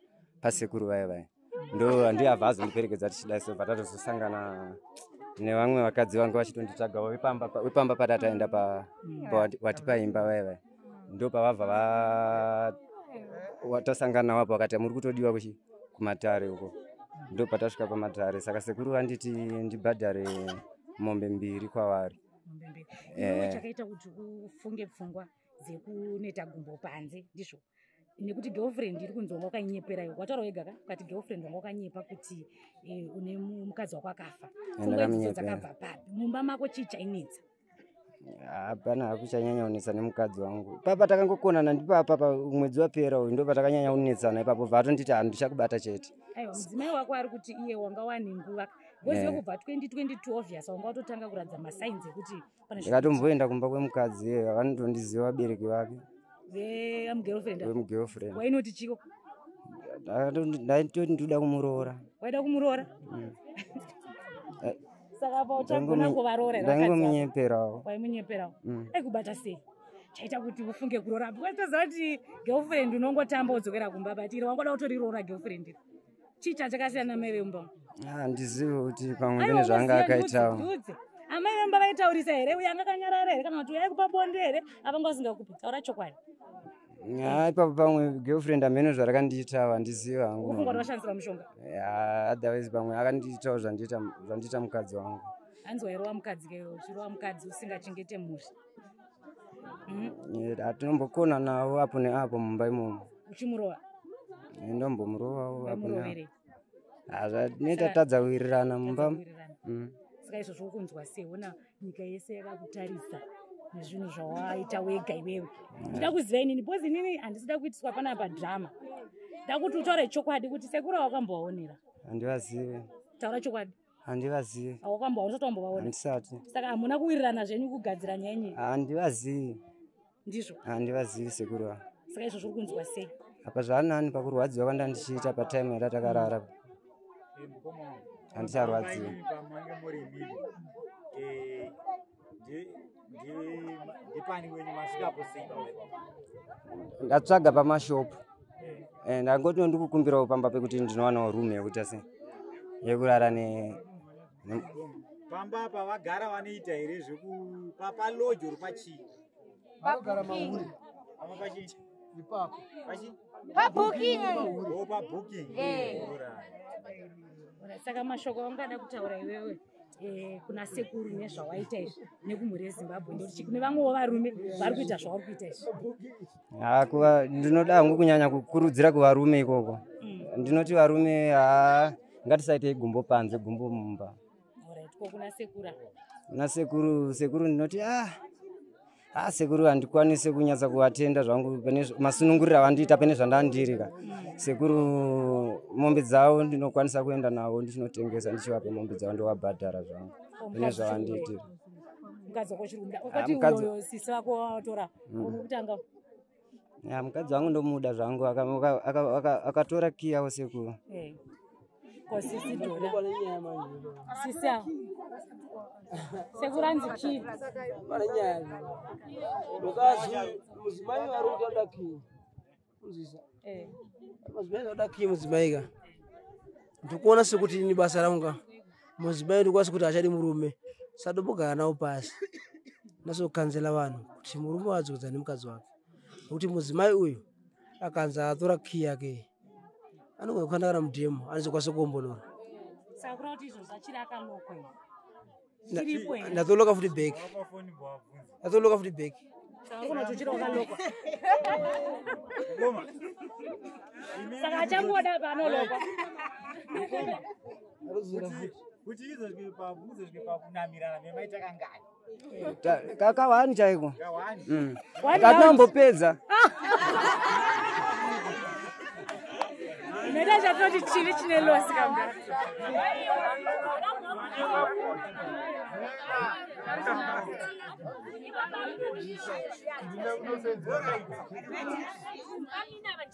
Speaker 5: pasekuru vaya vaya, ndo ndiye abva azondiperekedza tichidai. So patatozosangana nevamwe vakadzi vangu vachitonditsvagawo wepamba patataenda watipa imba vaya vaya, ndopavabva watasangana navo apo, vakati muri kutodiwa kuchi kumatare uko. Ndopatasvika pamatare, saka sekuru vanditi ndibhadhare mombe 2 kwavari.
Speaker 2: Mombe 2. Iwewe chakaita kuti ufunge pfungwa dzekunoita gumbo panze ndizvo nekuti girlfriend iri kunzi wanga wakanyepera iwe, wataura wega ka, ukati girlfriend wanga wakanyepa kuti une mukadzi wako akafa. Pfungwa idzodzo
Speaker 5: Ndakamunyepera.
Speaker 2: dzakabva papi? Mumba mako chii chainetsa?
Speaker 5: Hapana hakuchanyanya kunetsa nemukadzi wangu. Papa takangokonana ndipapa mwedzi wapera uyu, ndo patakanyanya kunetsana ipapo, bva atonditi handichakubata chete.
Speaker 2: Aiwa, mudzimai wako ari kuti iye wanga wane nguva ngozive kubva 2022, obvious wanga watotanga kuratidza masainzi ekuti pane
Speaker 5: Ndikatomboenda kumba kwemukadzi iye, vanotondiziva vabereki vake.
Speaker 2: Vemugirlfriend?
Speaker 5: Vemugirlfriend.
Speaker 2: Wainoti chiko?
Speaker 5: Ndaitoti ndinoda kumuroora.
Speaker 2: Waida kumuroora? Saka apa uchagona kuvaroora here vakadzi vako?
Speaker 5: Ndaingomunyeperawo.
Speaker 2: Waimunyeperawo. Aikubata sei chaita kuti ufunge kuroora? Because toziva kuti girlfriend unongotamba wodzokera kumba, but iri wangoda kutoriroora girlfriend iri, chii chachakasiyana namai vemumba?
Speaker 5: Handizivi kuti pamwe
Speaker 2: Aiwa,
Speaker 5: pane zvaanga
Speaker 2: unoziva,
Speaker 5: akaitawo.
Speaker 2: ndiudze. Amai vemba vaitaurisa here? Uyo anga akanyarara here, kana kuti uyo aikupa bonde here? Avanga vasingakupi? Taura chokwadi.
Speaker 5: Ipapo pamwe girlfriend amene zvarakandiitawo handizivi hangu.
Speaker 2: Ukufunga kuti washandisirwa mushonga?
Speaker 5: Otherwise pamwe akandiitawo zvandiita mukadzi wangu.
Speaker 2: Hanzi wairova mukadzi ke, uchirova mukadzi usingachengete mhuri.
Speaker 5: Hatinombokona nawo apo neapo mumba imomo.
Speaker 2: Uchimurova?
Speaker 5: Ndombomurovawo apo neapo.
Speaker 2: Waimuroverei?
Speaker 5: Zvatinoita tadza kuwirirana mumba.
Speaker 2: Kuwirirana. Saka izvozvo ukunzwa sei? Ona nyika yese yakakutarisa nezvinhu zvawaita wega iwewe. Ndida kuziva inini, because inini handisida kuitiswa panapa drama. Nda kuti utaure chokwadi kuti sekuru wakambovaonera.
Speaker 5: Handivazivi.
Speaker 2: Taura chokwadi.
Speaker 5: Handivazivi.
Speaker 2: Hawakambovaona, usati wambovaona?
Speaker 5: Handisati.
Speaker 2: Saka hamuna kuwirirana zvenyu kugadzira nyaya yenyu?
Speaker 5: Handivazivi.
Speaker 2: Ndizvo.
Speaker 5: Handivazivi sekuru ava.
Speaker 2: Saka izvozvo uri kunzwa sei?
Speaker 5: Apa zvaanani pakurwadziwa kwanda ndichiita patime yatatakarara. Handicharwadziwa.
Speaker 10: Pamange muri imimi, ndipani wenyu masvikapo sei pamba ipapo?
Speaker 5: Ndatsvaga pamashopu. Ndangoti ndikukumbirawo pamba pekuti ndinowanawo room yekuita sei yekurara ne
Speaker 10: Pamba apa vagara vanoita here zveku paloji uri pachii?
Speaker 6: Vanogara mahure.
Speaker 10: Pamba pachii?
Speaker 6: Ipapo.
Speaker 10: Pachi?
Speaker 13: Pabooking.
Speaker 10: Oh, pabooking. Alright.
Speaker 2: Saka mashoko aungada kutaura iwewe kuna sekuru nezvawaita izvi nekumhuri yeZimbabwe, ndoti kune vamwewo varume vari kuita zvauri kuita izvi?
Speaker 5: Ndinoda hangu kunyanya kukurudzira kuvarume ikoko. Ndinoti varume, ngatisaitei gumbo panze gumbo mumba.
Speaker 2: Alright, ko kuna sekura?
Speaker 5: Kuna sekuru, sekuru ndinoti sekuru handikwanisi kunyatsa kuvatenda zvangu pane masununguriro avandiita pane zvandandirika. Sekuru mombe dzavo ndinokwanisa kuenda navo ndichinotengesa, ndichivapa mombe dzavo ndovabhadhara zvangu
Speaker 2: Ko
Speaker 5: pane
Speaker 2: mukadzi
Speaker 5: zvavandiitira.
Speaker 2: Mukadzi wako chiri kumuda? Wakati uyoyo sisi vako watora kutanga.
Speaker 5: Ya, mukadzi wangu ndomuda zvangu, akatora kiyawo sekuru.
Speaker 2: Ko sisi dora. Sisi avo. Sekuru anzi chii?
Speaker 6: Pane nyaya. Mukadzi mudzimai vari kutoda kii. Unzisa. Mudzimai anoda kii mudzimai ka. Ndikuona sekuti ini basa rangu ka. Mudzimai ndikuona sekuti achadi murume. Sadombogara nawo pasi. Nasokanzela vanhu kuti murume wadzokedzana nemukadzi wake. Nekuti mudzimai uyu akanzi atora kii yake. Anogona kuenda kana mudhemu anozokwanisa kuombonora.
Speaker 2: Saka kureva kuti izvozvo achiri akalokwa here? Chiripo here?
Speaker 6: Ndatoloka futi bheki, ndatoloka futi bheki.
Speaker 2: Saka kuna kuti uchiri wakalokwa, saka achangoda paanolokwa.
Speaker 10: Kuti izosvike pakunamirana memaita kangani?
Speaker 5: Kakawani chaiko.
Speaker 10: Kawani.
Speaker 2: One
Speaker 5: Katinambopedza.
Speaker 2: Inoita chatinoti chivi chine losi kamba.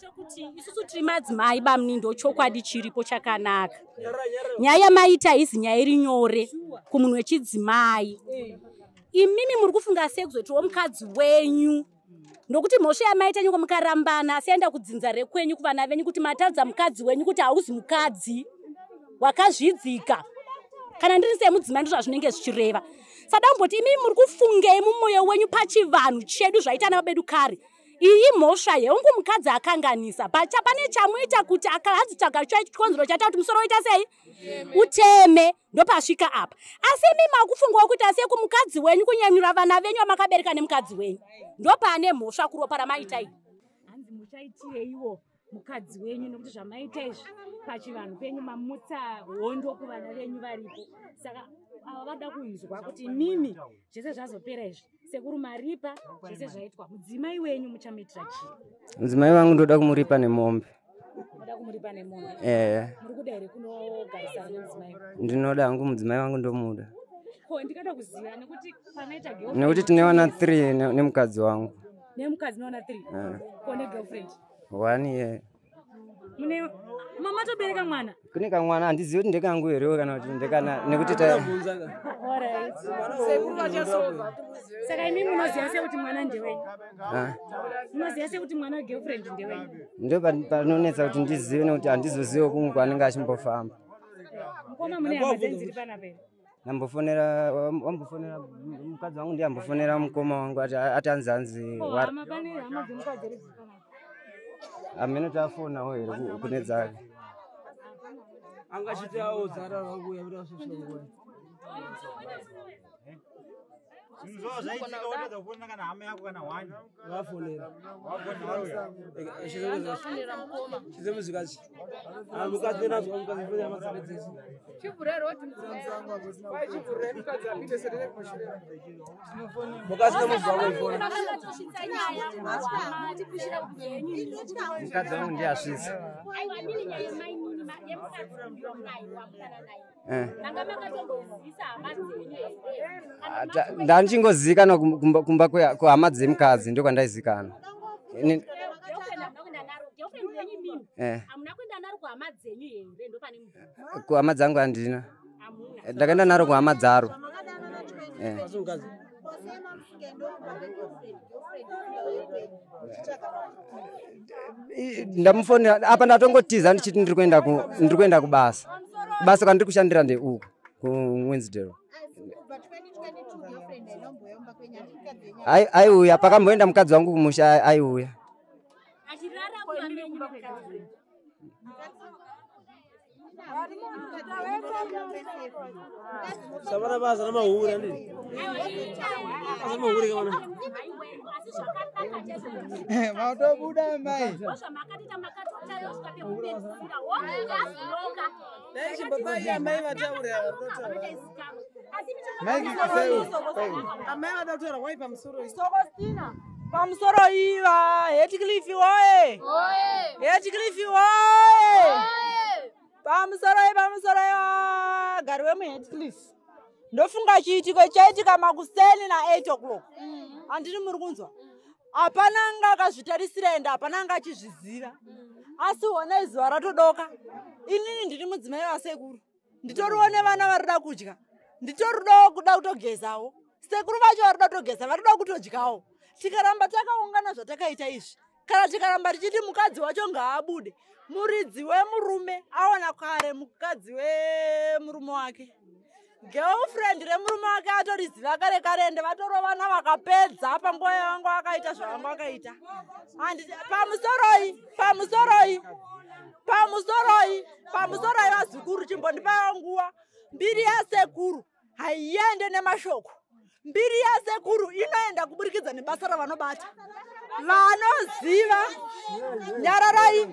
Speaker 15: Chokuti isusu tiri madzimai, bamuni, ndo chokwadi chiripo chakanaka. Nyaya yamaita izi nyaya iri nyore kumunhu wechidzimai. Imimi muri kufunga sei kuzotiwo mukadzi wenyu, nokuti mhosva yamaita nyangwe mukarambana, asi aenda kudzinza rekwenyu kuvana venyu kuti matadza mukadzi wenyu, kuti hauzi mukadzi wakazvidzika? Kana ndiri semudzimai, ndizvo zvazvinenge zvichireva. Sada kumboti imimi muri kufungei mumwoyo wenyu pachivanhu chedu zvaita navabedu kare? Iyi mhosva yeungu, mukadzi akanganisa pacha pane chamuita kuti hanzi tsvaga chikonzero chaita kuti musoro uita sei uteme, ndopasvika apa. Asi imi makufungawo kuita sei kumukadzi wenyu, kunyanyura vana venyu vamakabereka nemukadzi wenyu? Ndopane mhosva kuropa ramaita iyi.
Speaker 2: Hanzi muchaitireiwo mukadzi wenyu, nekuti zvamaita izvi pachivanhu penyu mamutsa hondo kuvana venyu varipo. Saka ava vada kunzwa kuti imimi, zvese zvazopera izvi, sekuru maripa, zvese zvaitwa, mudzimai wenyu muchamuitira chii?
Speaker 5: Mudzimai wangu ndoda kumuripa nemombe.
Speaker 2: Muda kumuripa nemombe?
Speaker 5: Ehe.
Speaker 2: Muri kuda here kunogarisana nemudzimai?
Speaker 5: Ndinoda hangu mudzimai wangu, ndomuda.
Speaker 2: Ko ndikada kuziva nekuti pamaita girlfriend-
Speaker 5: Nekuti tine vana 3 nemukadzi wangu.
Speaker 2: Nemukadzi newana 3?
Speaker 5: Eh.
Speaker 2: Ko negirlfriend?
Speaker 5: One year.
Speaker 2: Mune mamatobereka mwana?
Speaker 5: Kune kamwana, handizivi kuti ndekangu here kana kuti ndekana, nekuti ta
Speaker 2: Alright. Saka imi munoziva sei kuti mwana ndewenyu?
Speaker 5: Ah,
Speaker 2: Munoziva sei kuti mwana wegirlfriend ndewenyu?
Speaker 5: Ndo panonetsa kuti ndizive, nekuti handizozivi kumwe kwaanenge achimbofamba.
Speaker 2: Mukoma, mune hama dzenyu dziri panapa here?
Speaker 5: Ndambofonera, wambofonera mukadzi wangu, ndiye ambofonera mukoma wangu, ati hanzi
Speaker 2: Ko hama, pane hama dzemukadzi here dziri panapa?
Speaker 5: Hamene tafonawo here kune dzake.
Speaker 6: Angachitawo zara rakuya kuti asvosvokona.
Speaker 10: Zvinhu zvavo zvaitika, wotadza kufonera kana hama yako kana one?
Speaker 6: Vafonera.
Speaker 10: Wafonera, vauya.
Speaker 6: Chizemuzikazi mukadzi nazwa mukadzi fonera madzimai dzese. Mukadzi nemudzi wangu ifona.
Speaker 5: Mukadzi wangu ndiye asvitsa.
Speaker 15: Aiwa, mini nyaya yemainini yemukadzi uyu wamunaye
Speaker 5: Eh.
Speaker 15: manga makatombozivisa hama dzenyu here?
Speaker 5: Ndandichingozivikanwa kumba kuhama dzemukadzi, ndokwandaizikanwa.
Speaker 15: Girlfriend hamuna kuenda naro, girlfriend yenyu imimi?
Speaker 5: Eh.
Speaker 15: Hamuna kuenda naro kuhama dzenyu here? Ndopane mubvunzo.
Speaker 5: Kuhama dzangu handina. Ndakaenda naro kuhama dzaro. Eh. Ndamufonera apa, ndatongotiza ndichiti ndiri kuenda kubasa. Kubasa kwandiri kushandira ndeuku kuWinsdale. Aiuya pakamboenda mukadzi wangu kumusha, aiuya.
Speaker 15: Achirara kumba menyu mukadzi?
Speaker 6: Savana basa namahure andini asa mahure kamana.
Speaker 15: Asi zvakanaka chaizvo.
Speaker 9: Matobuda mai.
Speaker 15: Ndozvamakatoita, makatotaura kusvika pekupedzisira, wokuaziloka.
Speaker 11: Amai vataura. Amai vada kutaura wai pamusoro iyi.
Speaker 1: Sokostina, pamusoro iva Headcliff woye! Headcliff woye! Pamusoro i, pamusoro vagari vemuHeadcliff, ndofunga chiitiko chaitika makuseni na8 o'clock, handiri muri kunzwa? Hapana anga akazvitarisira, ende hapana anga achizviziva, asi honai zuva ratodoka. Inini ndiri mudzimai vasekuru, nditoriwo nevana varida kudya, nditoridawo kuda kutogezawo. Sekuru vacho varida kutogeza, varida kutodyawo. Tikaramba takaungana zvatakaita izvi, kana tikaramba tichiti mukadzi wacho ngaabude, muridzi wemurume awana kare mukadzi wemurume wake. Girlfriend remurume wake atoriziva kare kare, ende vatorovana vakapedza panguva yavanga vakaita zvavanga vakaita. Pamusoroi, pamusoroi, pamusoroi, pamusoroi vazukuru, chimbondipaiwo nguva. Mbiri yasekuru haiende nemashoko. Mbiri yasekuru inoenda kuburikidza nebasa ravanobata. Vanoziva, nyararai.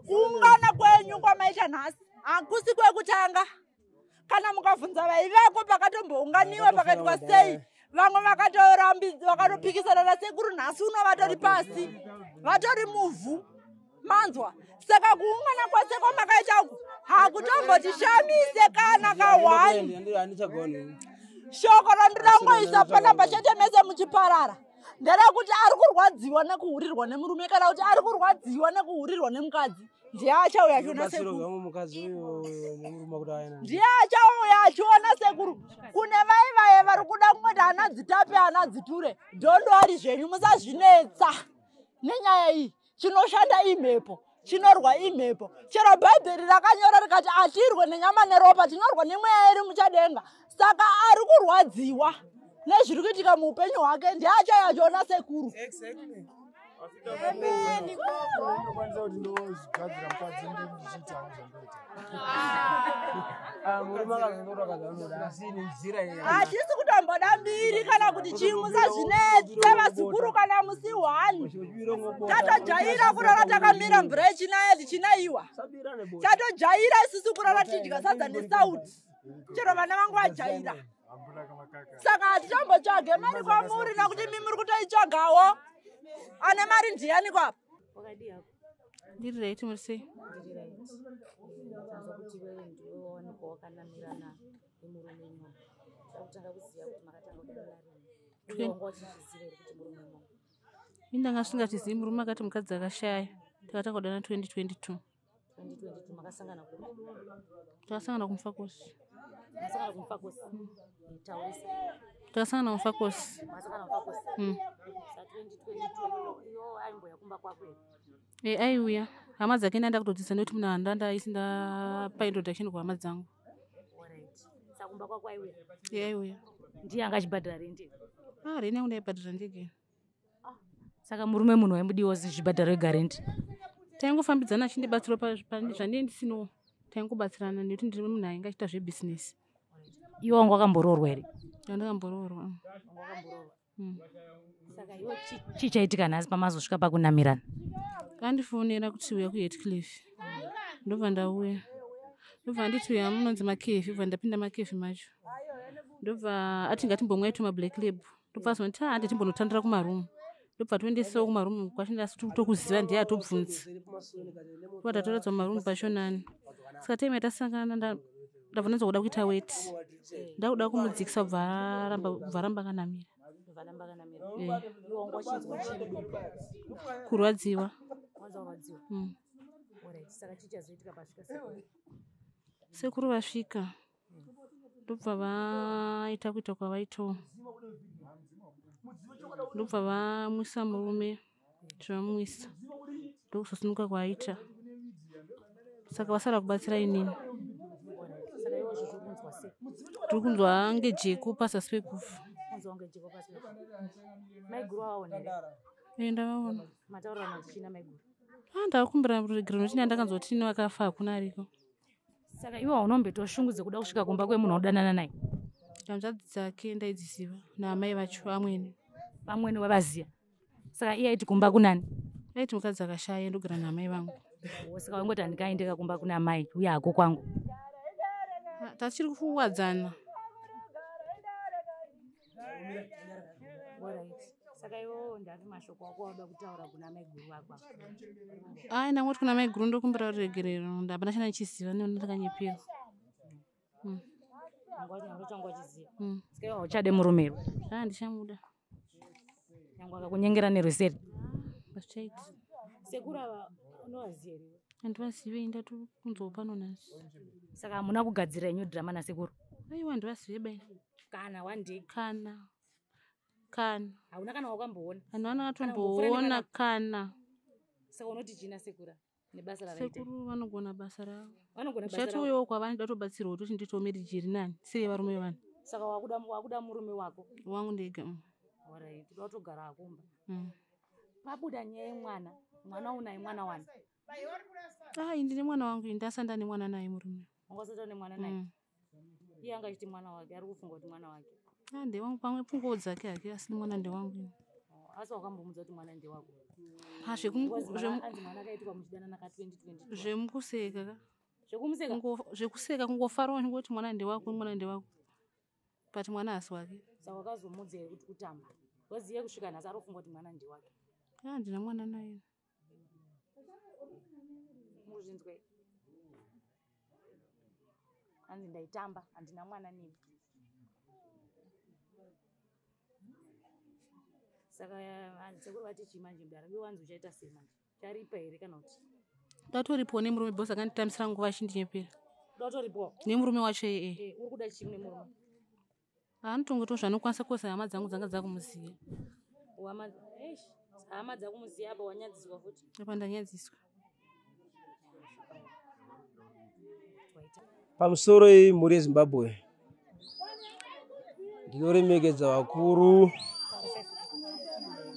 Speaker 1: Kuungana kwenyu kwamaita nhasi hakusi kwekutanga. Kana mukabvunza vaivako pakatombounganiwa pakaitwa sei, vamwe vakatopikisana nasekuru, nhasi uno vatori pasi, vatori muvhu. Manzwa? Saka kuungana kwese kwamakaita uku hakutombotishamise kana kahwani. Shoko randirangoisa panapa chete mese muchiparara nderekuti ari kurwadziwa nekuhurirwa nemurume kana kuti ari kurwadziwa nekuhurirwa nemukadzi, ndiye achauya achiona sekuru. Ndiye achauya achiona sekuru. Kune vai vaye vari kuda kungoti ana dzitape ana dziture, dhondo ari zvenyu, musazvinetsa nenyaya iyi. Chinoshanda imhepo, chinorwa imhepo. Chero Bhaibheri rakanyora rikati atirwe nenyama neropa, tinorwa nemweya iri muchadenga. Saka ari kurwadziwa nezviri kuitika muupenyu hwake ndiye achauya achiona sekuru.
Speaker 16: Ndokwanisa kuti ndozvigadzira mukadzi ndichiita zvandoita.
Speaker 1: Hatisi kutomboda mbiri kana kuti chii, musazvinetse vazukuru. Kana musi 1 tatojaira kurara takamira mvura ichinaya tichinaiwa, tatojaira isusu kurara tichidya sadza nesauti, chero vana vangu vajaira. Saka hatitombotsvage mari kwamuri nekuti mi muri kutoitsvagawo. Ane mari ndiyani kwapa?
Speaker 7: Ndiri right, muri sei?
Speaker 2: Ndiri right. Tanzwa kuti wewe ndiwe wawanikwa wakanamirana nemurume imomo. Takutanga kuziva kuti makatanga kudanana rini, uye wanga uchizviziva here kuti murume imomo?
Speaker 7: Ini ndanga singatizivi murume. Akati mukadzi akashaya. Takatanga kudana 2022.
Speaker 2: 2022. Makasangana kupi?
Speaker 7: Takasangana kuMufakosi.
Speaker 2: Makasangana kuMufakosi? Taurisa.
Speaker 7: Takasangana kuMufakosi.
Speaker 2: Makasangana kuMufakosi. Sa 2022 iyo aimboya kumba kwako here?
Speaker 7: E, aiuya. Hama dzake ndaenda kutodzidza nekuti munhu handandaisi ndapa introduction kuhama dzangu.
Speaker 2: Alright, sa kumba kwako aiuya?
Speaker 7: E, aiuya.
Speaker 2: Ndiye anga achibhadhara rendi?
Speaker 7: Ah, reni yangu ndaibhadhara ndege.
Speaker 2: Saka murume munhu waimudiwa zvichibhadhara wega rendi?
Speaker 7: Taingofambidzana achindibatsira zvandii ndisinawo, taingobatsirana nekuti ndiri munhu ainge achiita zvebhizinesi.
Speaker 2: Iwe wanga wakamboroorwa here?
Speaker 7: Ndandakamboroorwa.
Speaker 2: Saka iwe chii chaitika nhasi pamazosvika pakunamirana?
Speaker 7: Andifonera kuti uya kuHatcliffe, ndobva ndauya. Ndobva nditi uya munonzi makefi, bva ndapinda makefi macho. Ndobva ati ngatimbomwai tuma Black Label. Ndobva azonti a handi timbonotandira kumarumu. Ndobva toendesawo kumarumu kwacho, ndasitokuziva ndiye atobvunza. Ndobva tatoradzwa mumarumu pashonani. Saka time yatasangana ndabva ndanzwa kuda kuita weti, ndakuda kumudzikisa, bva aramba akanamira. Eh.
Speaker 2: Iwe wanga uchinzwa chii?
Speaker 7: Kurwadziwa.
Speaker 2: Wanzwa kurwadziwa? Alright, saka chii chazoitika pasvika sekuru?
Speaker 7: Sekuru vasvika, ndobva vaita kuita kwavaitawo, ndobva vamwisa murume zvavamwisa, ndokuzosimuka kwaaita. Saka vasara kubatsira inini.
Speaker 2: Saka iwe zviri kunzwa sei?
Speaker 7: Ndiri kunzwa ngejeko pazasi peguvhu.
Speaker 2: Kunzwa kunge jeko pasi peguvhu. Maiguru wavaona here?
Speaker 7: E, ndavaona.
Speaker 2: Mataurirana tichina maiguru?
Speaker 7: Ah, ndakakumbira ruregerero nekuti ndakanzwa kuti ino akafa hakuna ariko.
Speaker 2: Saka iwe haunomboitawo shungu dzekuda kusvika kumba kwemunhu waudanana naye?
Speaker 7: Hanzvadzi dzake ndaidziziva naamai vacho amwene.
Speaker 2: Vamwene wavaziva? Saka iye aiti kumba kunani?
Speaker 7: Aiti mukadzi akashaya, ndogara naamai vangu.
Speaker 2: Saka waingoti handikaendeka kumba kuna amai uye hako kwangu?
Speaker 7: Ah, tachiri kuwadzana.
Speaker 2: Alright. Saka iwewo ndapi mashoko ako auda kutaura kuna maiguru vako?
Speaker 7: Ai, ndangoti kuna maiguru ndokumbira ruregerero, ndapana chana ndichiziva neona ndakanyepera.
Speaker 2: Wanga uchiziva? Saka iwe hauchade murume here?
Speaker 7: Ah, ndichamuda.
Speaker 2: Nyangwe akakunyengera nerweseri?
Speaker 7: Hazvichaiti.
Speaker 2: Sekuru ava unovaziva here?
Speaker 7: Handivazive, ndatokunzwawo pano nhasi.
Speaker 2: Saka hamuna kugadzira henyu dhirama nasekuru?
Speaker 7: Aiwa, handivazive bai.
Speaker 2: Kana one day?
Speaker 7: Kana kana.
Speaker 2: Hauna kana wakamboona?
Speaker 7: Handivana
Speaker 2: Kana kumbopfuura
Speaker 7: katomboona
Speaker 2: nekana-
Speaker 7: kana.
Speaker 2: Saka unoti china sekura? Nebasa ravaita.
Speaker 7: Sekuru vanogona basa ravo.
Speaker 2: Vanogona basa ravo.
Speaker 7: Ndichatouyavo kwavari ndatobatsirwa kuti nditowo marriage iri nani sei varume vevanhu.
Speaker 2: Saka wakuda murume wako.
Speaker 7: Wangu ndega.
Speaker 2: Alright, uda kutogara akumba. Pabuda nyaya yemwana, mwana unaye mwana wani?
Speaker 7: Ah, ndine mwana wangu, ndasanda nemwana naye murume.
Speaker 2: Wangasata nemwana naye? Iye anga achiti mwana wake, ari kufunga kuti mwana wake.
Speaker 7: Ah, ndewangu pamwe pfungwa dzake hake, asi mwana ndewangu.
Speaker 2: Asi wakambomuudza kuti mwana ndewako?
Speaker 7: Ah,
Speaker 2: Anzi mwana akaitwa muchidanana ka 2020.
Speaker 7: Zvemukuseka ka.
Speaker 2: Zvekumuseka?
Speaker 7: Zvekuseka kungofarawo ngoti mwana ndewako, mwana ndewako. But mwana haasi wake.
Speaker 2: Saka wakazomuudza here kuti kutamba? Waziye kusvika nhasi ari kufunga kuti mwana ndewake.
Speaker 7: Ah, ndina mwana naye.
Speaker 2: Muzvinzwe. Hanzi ndaitamba, handina mwana nemi. Saka sekuru vati chii manje mudara? Iwe wanzi uchaita sei manje? Charipa here kana kuti?
Speaker 7: Ndatoripowo nemurume because akanditambisira nguva achindinyepera.
Speaker 2: Ndatoripowo?
Speaker 7: Nemurume wacho iyeye.
Speaker 2: Uri kuda chii nemurume?
Speaker 7: Anotongoitawo zvaanokwanisa kosa hama dzangu dzanga dzakumuziya.
Speaker 2: Hama dzakumuziya apa wanyadziswa futi.
Speaker 7: Apa ndanyadziswa.
Speaker 6: Pamusoro iyi mhuri yeZimbabwe, ndinoremekedza vakuru,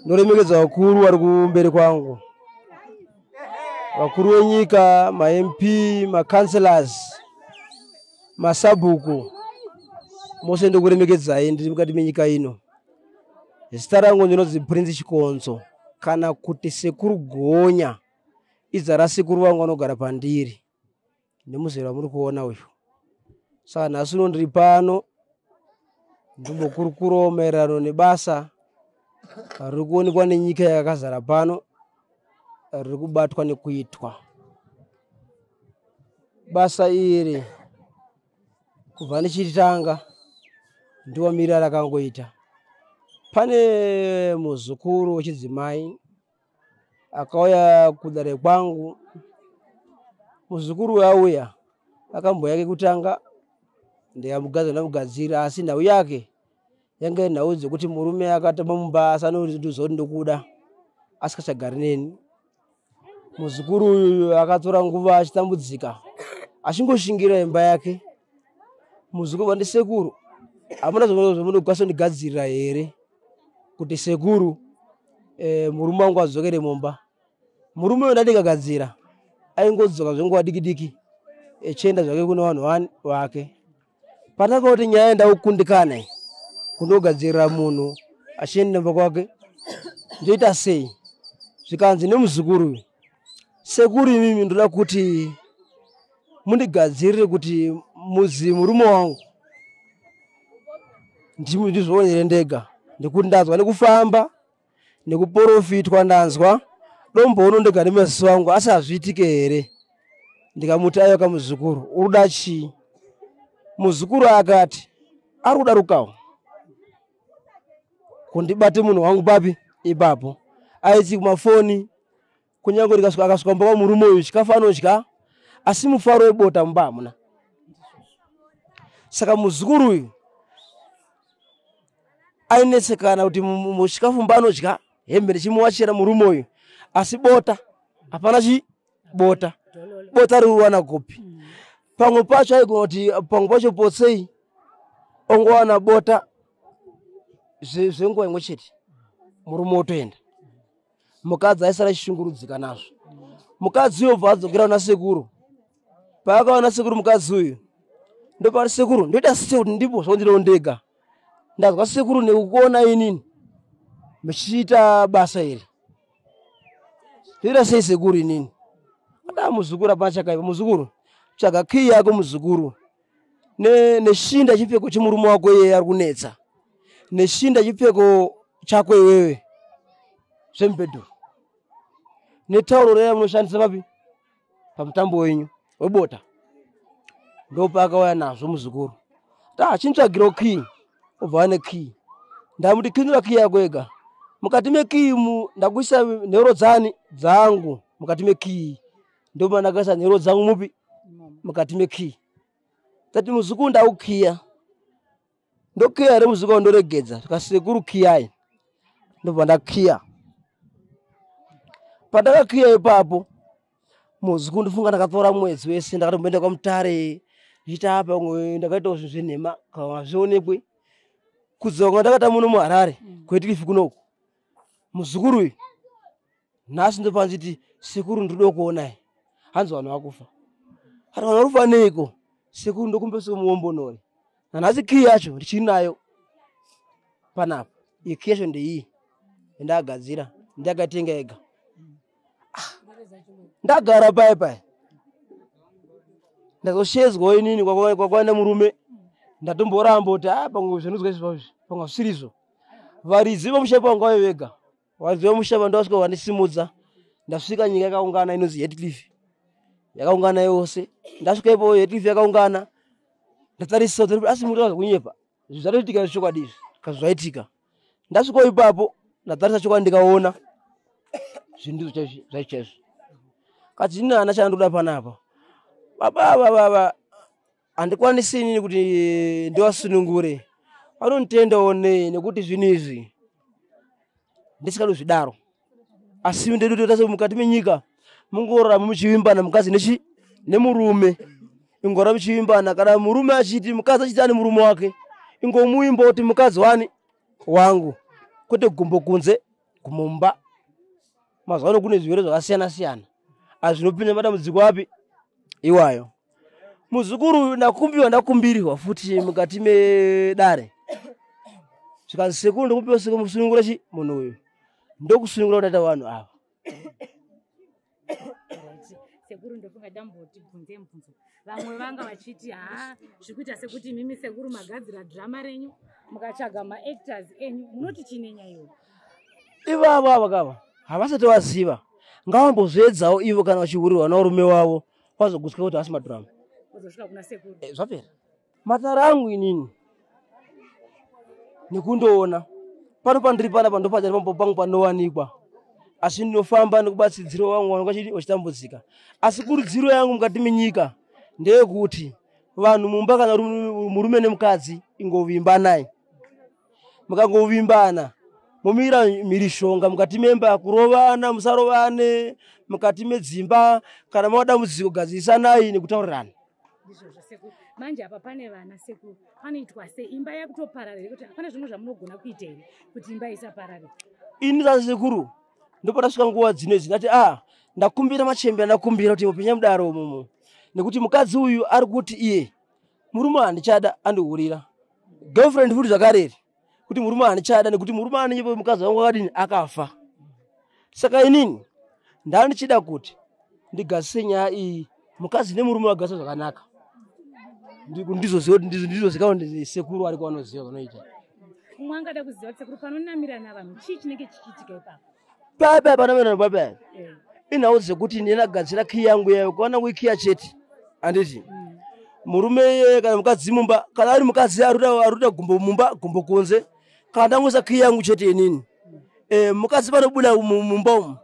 Speaker 6: ndinoremekedza vakuru vari kumberi kwangu, vakuru venyika, maMP, macouncillors, masabhuku, mose ndokuremekedzai. Ndiri mukati menyika ino. Zita rangu ndinonzi Prince Chikonzo kana kuti Sekuru Gonya, izita rasekuru vangu vanogara pandiri nemuzera wamuri kuona uyu. Saka nhasi uno ndiri pano ndimbokurukurawo maererano nebasa riri kuonekwa nenyika yakazara pano, riri kubatwa nekuitwa. Basa iri kubva ndichitanga ndiwamirira rakangoita. Pane muzukuru wechidzimai akauya kudare kwangu. Muzukuru uyu auya akamboya kekutanga, ndikamugadzira ndamugadzira, asi nhau yake yange nhau dzekuti murume akatamba mumba asi anondiudza kuti ndokuda asikachagari neni. Muzukuru uyu akatora nguva achitambudzika achingoshingira imba yake. Muzukuru vandi sekuru, hamuna zvamunokwanisa kundigadzirira here kuti sekuru murume wangu adzokere mumba? Murume uyu ndandikagadzira aingodzoka zvenguva diki diki echienda zvake kune vanhu vake. Pandakaoti nyaya ndakukundikana kundogadzirira munhu achienda kumba kwake, ndoita sei? Zvikanzi nemuzukuru uyu, sekuru imimi ndoda kuti mundigadzirire kuti murume wangu ndizvionere ndega, nekuti ndanzwa nekufamba nekuporofitwa, ndanzwa dombono ndega nemaziso angu, asi hazviitike here? Ndikamuti aiwa kamuzukuru, uri kuda chii? Muzukuru akati ari kuda rukawo kundibate munhu wangu papi ipapo. Aiti kumafoni kunyange akasvika mumba kwamurume uyu chikafu anodya, asi mufaro webota mumba hamuna. Saka muzukuru uyu ainetsekana kuti muchikafu mumba anodya, hembe ndichimuwachira murume uyu, asi bota hapana chi bota, bota riri kuwana kupi? Pamwe pacho aigona kuti pamwe pacho potsei ongowana bota zvenguva imwe chete, murume otoenda. Mukadzi aisara achishungurudzika nazvo. Mukadzi uyu obva adzokera kuna sekuru. Paakaona sekuru mukadzi uyu, ndopari sekuru ndoita sei kuti ndipo zvandinowo ndega? Ndazwa sekuru nekukuona inini muchiita basa iri, ndoita sei sekuru inini? Ada muzukuru hapana chakaipa. Muzukuru tsvaga kii yako muzukuru, neshinda chipfeko chemurume wako iyeye ari kunetsa, neshinda chipfeko chako iwewe zvemubhedhuru, netauro reya munoshandisa papi pamutambo wenyu webota. Ndopaakauya nazvo muzukuru, chintsvagirawo kii, obva ane kii. Ndamuti kinura kii yako ega, mukati mekii ndakuisa nhero dzani dzangu mukati mekii, ndopa ndakaisa nhero dzangu mupi mukati mekii. Tati muzukuru ndakukiya, ndokiya here muzukuru? Ndoregedza tikasekuru kiyai, ndobva ndakiya. Pandakakiya ipapo Muzukuru ndifunga ndakatora mwedzi wese ndakatomboenda kwaMutare ndichiita apa ndakaitawo zvinhu zvenhema kana zvionekwe. Kudzoka ndakaita muno muHarare kuEtilifi kunoku. Muzukuru uyu nhasi ndopanziti sekuru ndinoda kuonai. Hanzi vanhu vakufa. Ati vanhu vakufa neiko? Sekuru ndokumbe muombonore. Nanhasi kii yacho ndichiri nayo panapa. Iyi kii yacho ndeiyi yandakagadzira ndakatenga ega. Ndagara paya paya ndazoshedzwawo inini kwakwana murume ndatomboramba kuti a pamwe zvinozwa izvi pamwe zvisiri Varidzi vomusha vanga vave vega. Varidzi vomusha vandasvika vandisimudza. Ndasvika nyika yakaungana inonzi Headcliff. Yakaungana yose. Ndasvika ipo Headcliff yakaungana. Ndatarisa kuti asi muri kunyepa. Zvinhu zvatoitika chokwadi izvi. Kazvaitika. Ndasvika ipapo ndatarisa chokwadi ndikaona zvinhu ndizvo chaizvo chaizvo. Kati ini hana chandoda panapa. Baba ava baba handikwanisi inini kuti ndivasunungure. Vanonditendawo nei nekuti zvinhu izvi ndisikadi zvidaro. Asi ndedu tose mukati menyika mungorarama muchivimbana mukadzi nechi nemurume. Ingora muchivimbana kana murume achiti mukadzi achiti ane murume wake ingomuimba kuti mukadzi wani wangu kwete gumbo kunze gumbo. Mazuva ano kune zvirwere zvakasiyana siyana azvinopinda madambudziko api iwayo. Muzukuru ndakumbiwa ndakumbirwa futi mukati medare zvikanzi sekuru ndokupiwa sekuru musunungura chi munhu uyu ndokusunungura kudaita vanhu ava.
Speaker 2: Sekuru ndofunga ndamboti bvunze mubvunzo. Vamwe vanga vachiti haa zvikuita sekuti imimi sekuru magadzira drama renyu mukatsvaga maactors enyu munoti chine nyaya iyoyo.
Speaker 6: Ivavo ava kava havasati vaziva ngavambozviedzawo ivo kana vachihurirwa navarume wavo vazogutsika kuti havasi madhurama.
Speaker 2: Kuzosvika kuna sekuru.
Speaker 6: Zvapera. Matara angu inini nekundoona pano pandiri panapa ndopachari pangu panowanikwa. Asi ndinofamba nekubatsidzira vangu vanenge vachitambudzika. Asi kurudziro yangu mukati menyika ndeyekuti vanhu mumba kana murume nemukadzi ingovimbanai. Mukangovimbana mumira mhirishonga mukati memba, kurovana musarovane mukati medzimba, kana mava dambudziko gadzirisanai nekutaurirana.
Speaker 2: Ndizvozvo sekuru. Manje apa pane vana sekuru panoitwa sei imba yakutoparara here kuti hapana zvimwe zvamunogona kuita here kuti imba isaparare?
Speaker 6: Ini sasekuru ndopandasvika nguva dzino idzi ndati ndakumbira machembe andakumbira kuti mupinye mudaro umomo nekuti mukadzi uyu ari kuti iye murume handichada andihurira. Girlfriend futi zvakareri kuti murume handichada nekuti murume anenyepo mukadzi wangu akadini akafa. Saka inini ndandichida kuti ndigadzise nyaya iyi mukadzi nemurume vagadzise zvakanaka. Ndizoziva kuti ndizozikana kuti sekuru ariko vanoziva vanoita.
Speaker 2: Umwe angada kuziva kuti sekuru panonamirana vanhu chii chinenge chichiitika ipapo?
Speaker 6: Papa panonamirana papa. Inhau dzekuti ndinagadzira kii yangu yayo kuona kuikiya chete. Handiti? Murume iye kana mukadzi mumba kana ari mukadzi aruda gumbo mumba gumbo kunze kana ndangoisa kii yangu chete inini. Mukadzi panobuda mumba umu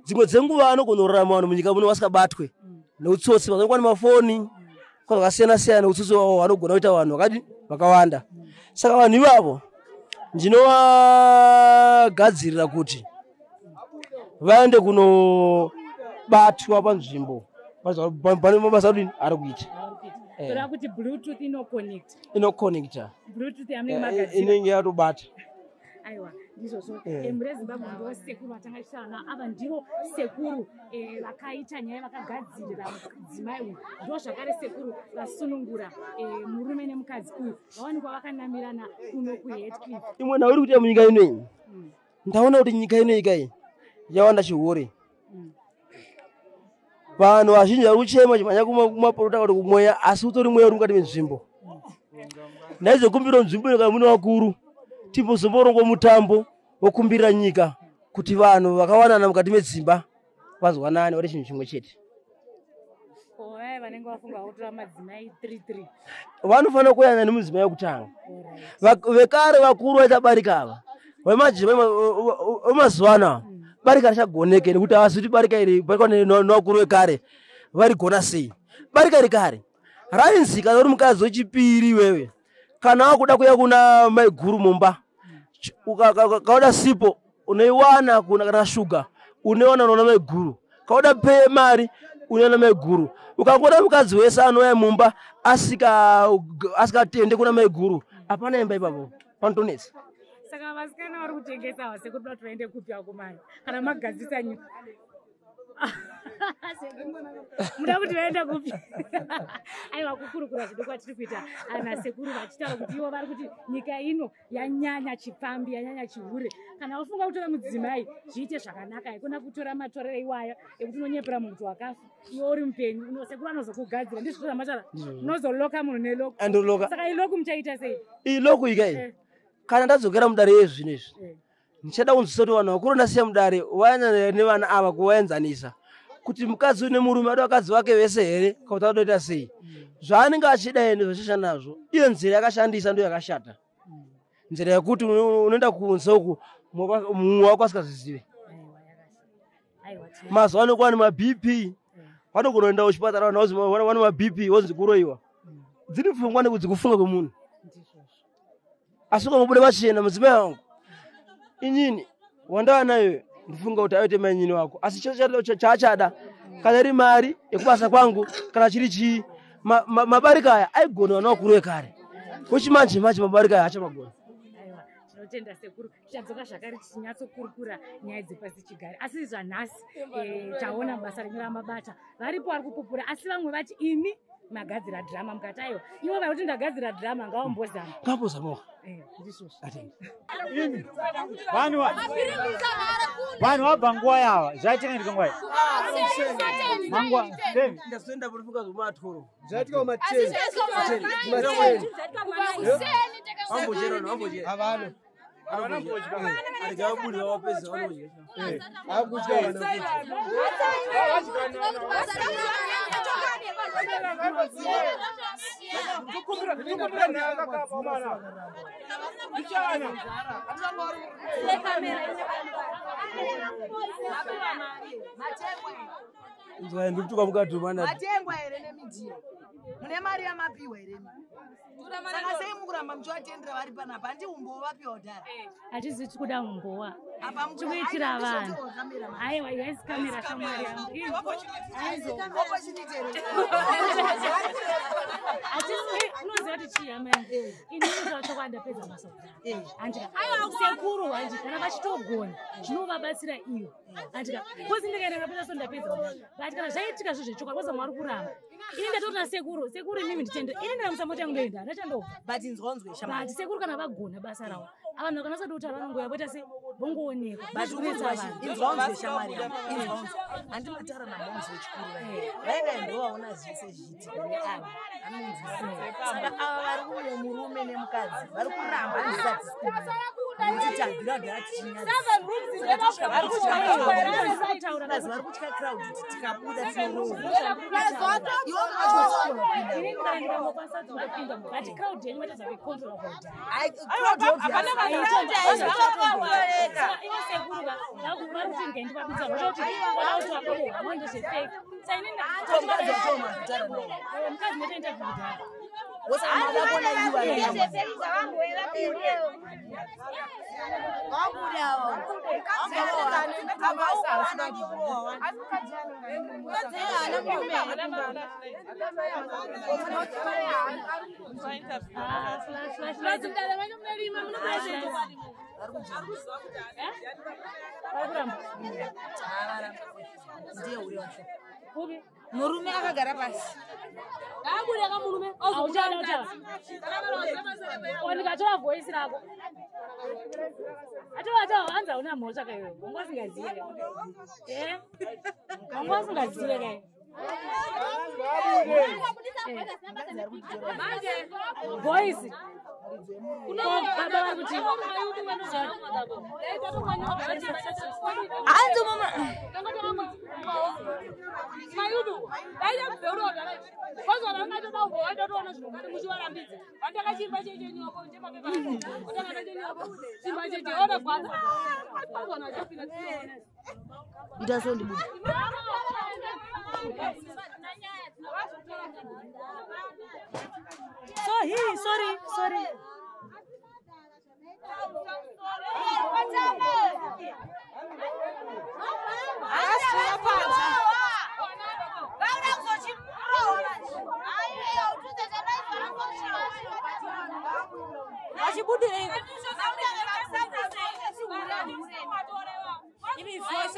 Speaker 6: dzimwe dzenguva anogona kurarama vanhu munyika muno vasikabatwe neutsotsi vanokuwa nemafoni kwakasiyana siyana utsotsi wavo vanogona kuita vanhu vakadi vakawanda. Saka vanhu ivavo ndinovagadzirira kuti vaende kunobatwa panzvimbo pane mabasa adini ari kuita.
Speaker 2: Toda kuti bluetooth inoconnect.
Speaker 6: Inoconnecta.
Speaker 2: Bluetooth yamunenge magadzira.
Speaker 6: Inenge yatobata.
Speaker 2: Aiwa ndizvozvo. Mhuri yeZimbabwe ndivo sekuru vatanga tichitaura navo. Ava ndivo sekuru vakaita nyaya vakagadzirira mudzimai uyu. Ndo zvakare sekuru vasunungura murume nemukadzi uyu. Vawanikwa vakanamirana kuno kuHeadcliff.
Speaker 6: Imwe nhau iri kuitika munyika ino iyi. Ndaona kuti nyika ino iyi kai yawanda chihure. Vanhu vazhinji vari kuchema chimhanya kumaporota kuti kumweya asi utori mweya uri mukati menzvimbo. Ndaizokumbira nzvimbo ino kana mune vakuru timbozomborongo mutambo wokumbirira nyika kuti vanhu vakawanana mukati medzimba vazwanane vari chinhu chimwe chete.
Speaker 2: Vaya vanenge vafunga kutora madzimai 3-3.
Speaker 6: Vanofanira kuyanana nemudzimai wekutanga. Vekare vakuru vaita barika ava. Vemazuva ano barika richagoneke nekuti havasi kuti barika iri barika nevakuru vekare varigona sei. Barika rekare rainzi kana uri mukadzi wechipiri iwewe kana wakuda kuya kuna maiguru mumba kauda sipo unoiwana kuna kana shuga unoiwana unoona maiguru kauda pay mari Unoona maiguru ukangoona mukadzi wese anouya mumba asikatende kuna maiguru, hapana imba ipapo, panotonetsa.
Speaker 2: Saka vasikana vari kutengesa ava, sekuru, kuti vaende kupi vakomana kana magadzisa nyika? Muda kuti vaenda kupi? Aiwa, kukurukura zvedu kwatiri kuita ana sekuru vachitaura kuti ivo vari kuti nyika ino yanyanya chipfambi, yanyanya chihure. Kana wafunga kutora mudzimai, zviite zvakanaka, haikona kutora matorero iwaya ekuti unonyepera munhu kuti wakafa iwe uri mupenyu. Sekuru anozokugadzira, ndizvo zvamataura?
Speaker 6: Ndizvo.
Speaker 2: Unozoloka munhu nelock.
Speaker 6: Andoloka.
Speaker 2: Saka ilock muchaita sei?
Speaker 6: Iyi lock ika iyi, kana ndadzokera mudare yezvino izvi, ndichada kunzwisa kuti vanhu vakuru ndasiya mudare vayana nevana ava, kuvaenzanisa kuti mukadzi une murume ada vakadzi vake vese here, kana kuti adoita sei zvaanenge achida ende zvashasha nazvo. Iyo nzira yakashandisa ndo yakashata, nzira yekuti unoenda kunze uku mumwe wako asingazvizive.
Speaker 2: Aiwa.
Speaker 6: Mazuva ano kwane maBP, vanogona kuenda kuchipatara vanhu vozi vane maBP, wonzi kuroiwa. Dziri pfungwa nekuti kufunga kwemunhu, asi ukangobuda pachena, mudzimai wangu inini wandava nayo, ndifunga kuti aite mainyini wako, asi chaachada kana iri mari yekubasa kwangu, kana chiri chii, mabarika aya aigona vana vakuru vekare. Kuchimanje manje mabarika aya achamagona.
Speaker 2: Aiwa, tinotenda sekuru. Tichadzoka zvakare tichinyatsokurukura nyaya dzepasi chigare, asi zvanhasi taona basa renyu ramabata. Varipo vari kupupura, asi vamwe vati imi magadzira dhirama, mukati aiwa, ivo vari kuti ndagadzira dhirama, ngavambozama.
Speaker 6: Ngavambozamawo.
Speaker 2: Ndizvozvo.
Speaker 10: Vanhu vabva nguva yava zvaitika ndika nguva manguva.
Speaker 6: Ndazoenda purifuka zvomatoro.
Speaker 16: Zvaitika
Speaker 6: Havana. Arikavabudi vawapedza vanodya. Nzwa, ndikutuka mukadzi mana.
Speaker 17: Matengwa here nemidziyo? Mune mari yamapiwa here? Saka sei mukuramba muchivatendera vari panapa? Handi umbowo vapiwa kudhara?
Speaker 2: Hatizi tikuda umbowa.
Speaker 17: Apa
Speaker 2: Tikuitira
Speaker 17: Ai,
Speaker 2: vanhu.
Speaker 17: ndizvo kamera mani.
Speaker 2: Aiwa, haisi kamera, shamwari yangu.
Speaker 17: Opportunity here?
Speaker 2: Hatisi unoziva kuti chii, hama yangu, inini chokwadi ndapedza basa kudhara, handika? Sekuru, handika, kana vachitogona zvinovabatsira ivo, handika? Kozi ndikaenda ndapedza, so ndapedza kudhara. But kana zvaitika zvo zvechokwadi, kozi mwari kuramba, ini ndatori nasekuru. Sekuru, imimi nditende, ini ndikamusa mota yangu ndoenda, handachandobva.
Speaker 17: But inzwanzwe, shamwari.
Speaker 2: But sekuru kana vagona basa ravo, vanhu vakanasa kutaura vanongoya voita se vongoonekwa.
Speaker 17: But
Speaker 2: Zvinetsa vanhu.
Speaker 17: inzwanzwe, shamwari yangu, inzwanzwe. Handi mataura namomzi wechikuru vaya, vaiva ndovaona zvese zvichiitika neava anonzwisisa. Saka ava vari kumwe murume nemukadzi vari kuramba handisati nekuti tabvira kudhara tichinyadzisa. Vari kutya crowd kuti tikabuda tinorohwa. Iwe ungatya.
Speaker 2: Inini kana ndikangokwanisa kuti ndopinda, but crowd yenyu matadza kuicontrola kudhara.
Speaker 17: Ai, crowd obvious.
Speaker 2: Ivo sekuru vari kuti ngendivabudza zvokuti vada kuti vabohwa ndezvefake. Sa inini
Speaker 17: Mukadzi wacho mazitaura naye.
Speaker 2: Mukadzi motoita kudhara.
Speaker 17: Wosaka mada kuona iwe. Ndiye uri wacho.
Speaker 12: Murume akagara pasi.
Speaker 2: Abuda kamurume. Auchada utaura. Ndikatora voice rako. Atora atora, hanzi hauna mhosva kaiwe. Wanga usingazive. Eh? Wanga usingazive kai. Voice. Ko baba vari kuti
Speaker 13: Hanzi mama.
Speaker 18: Mayudu daida kubheurora kozvavangatodaubowaidatoona zvinhu kati muchivarambidza vandakachimba chechenyoko chemapepa otangana chenyoko chimba cheche odagwadza kwazona chapinda.
Speaker 17: Ita so ndibude.
Speaker 2: So he sorry, sorry.
Speaker 18: Voice.